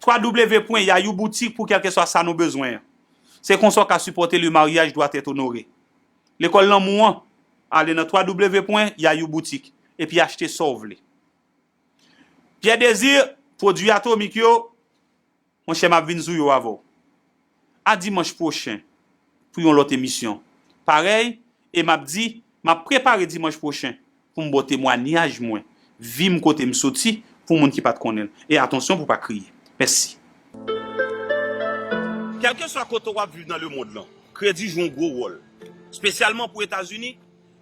twa w w w pwen yayou boutik pou kèlkeswa sa nou bezwen an. Se konsa w ka sipòte Le Mariage Doit Être Honoré. Lekòl Lanmou an, ale nan twa w w w pwen yayou boutik epi achte sa w vle. Pierre Désir, pwodui Atomik yo, monchè, m ap vin sou yo avè w. A dimanch pwochen pou yon lòt emisyon. Parèy, e m ap di, m ap prepare dimanch pwochen pou m ba w temwanyaj mwen, vi m kote m soti, pou moun ki pa t konnen l. E atansyon pou w pa kriye. Mèsi. Kèlkeswa kote w ap viv nan lemonn lan, kredi jwe yon gwo wòl, espesyalman pou Etazini,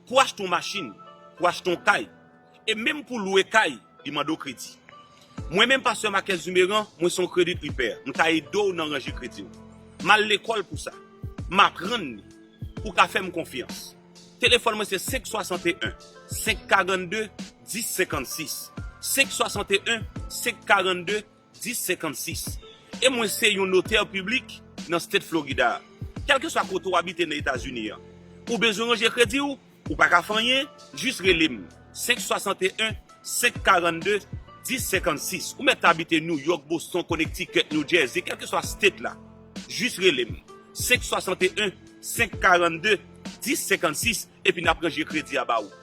pou achte yon machin, pou achte yon kay, e menm pou lwe kay, li mande w kredi. Mwen menm, Pastè Marquez Dumeran, mwen se yon credit repair. M ka ede w nan ranje kredi w. M al lekòl pou sa. M aprann li. Ou ka fè m konfyans. Telefòn mwen se senk swasanteyen, senk karannde, dis senkannsis. Senk swasanteyen, senk karannde, dis senkannsis. E mwen se yon notè piblik nan State Florida a. Kèlkeswa kote w abite nan Etazini an, ou bezwen ranje kredi w, ou pa ka fè anyen, jis rele m. Senk swasanteyen, senk karannde, dis senkannsis. Ou mèt abite New York, Boston, Connecticut, New Jersey, kèlkeswa state la. Jis rele m. Senk swasanteyen, senk karannde, dis senkannsis, epi n ap ranje kredi a ba ou.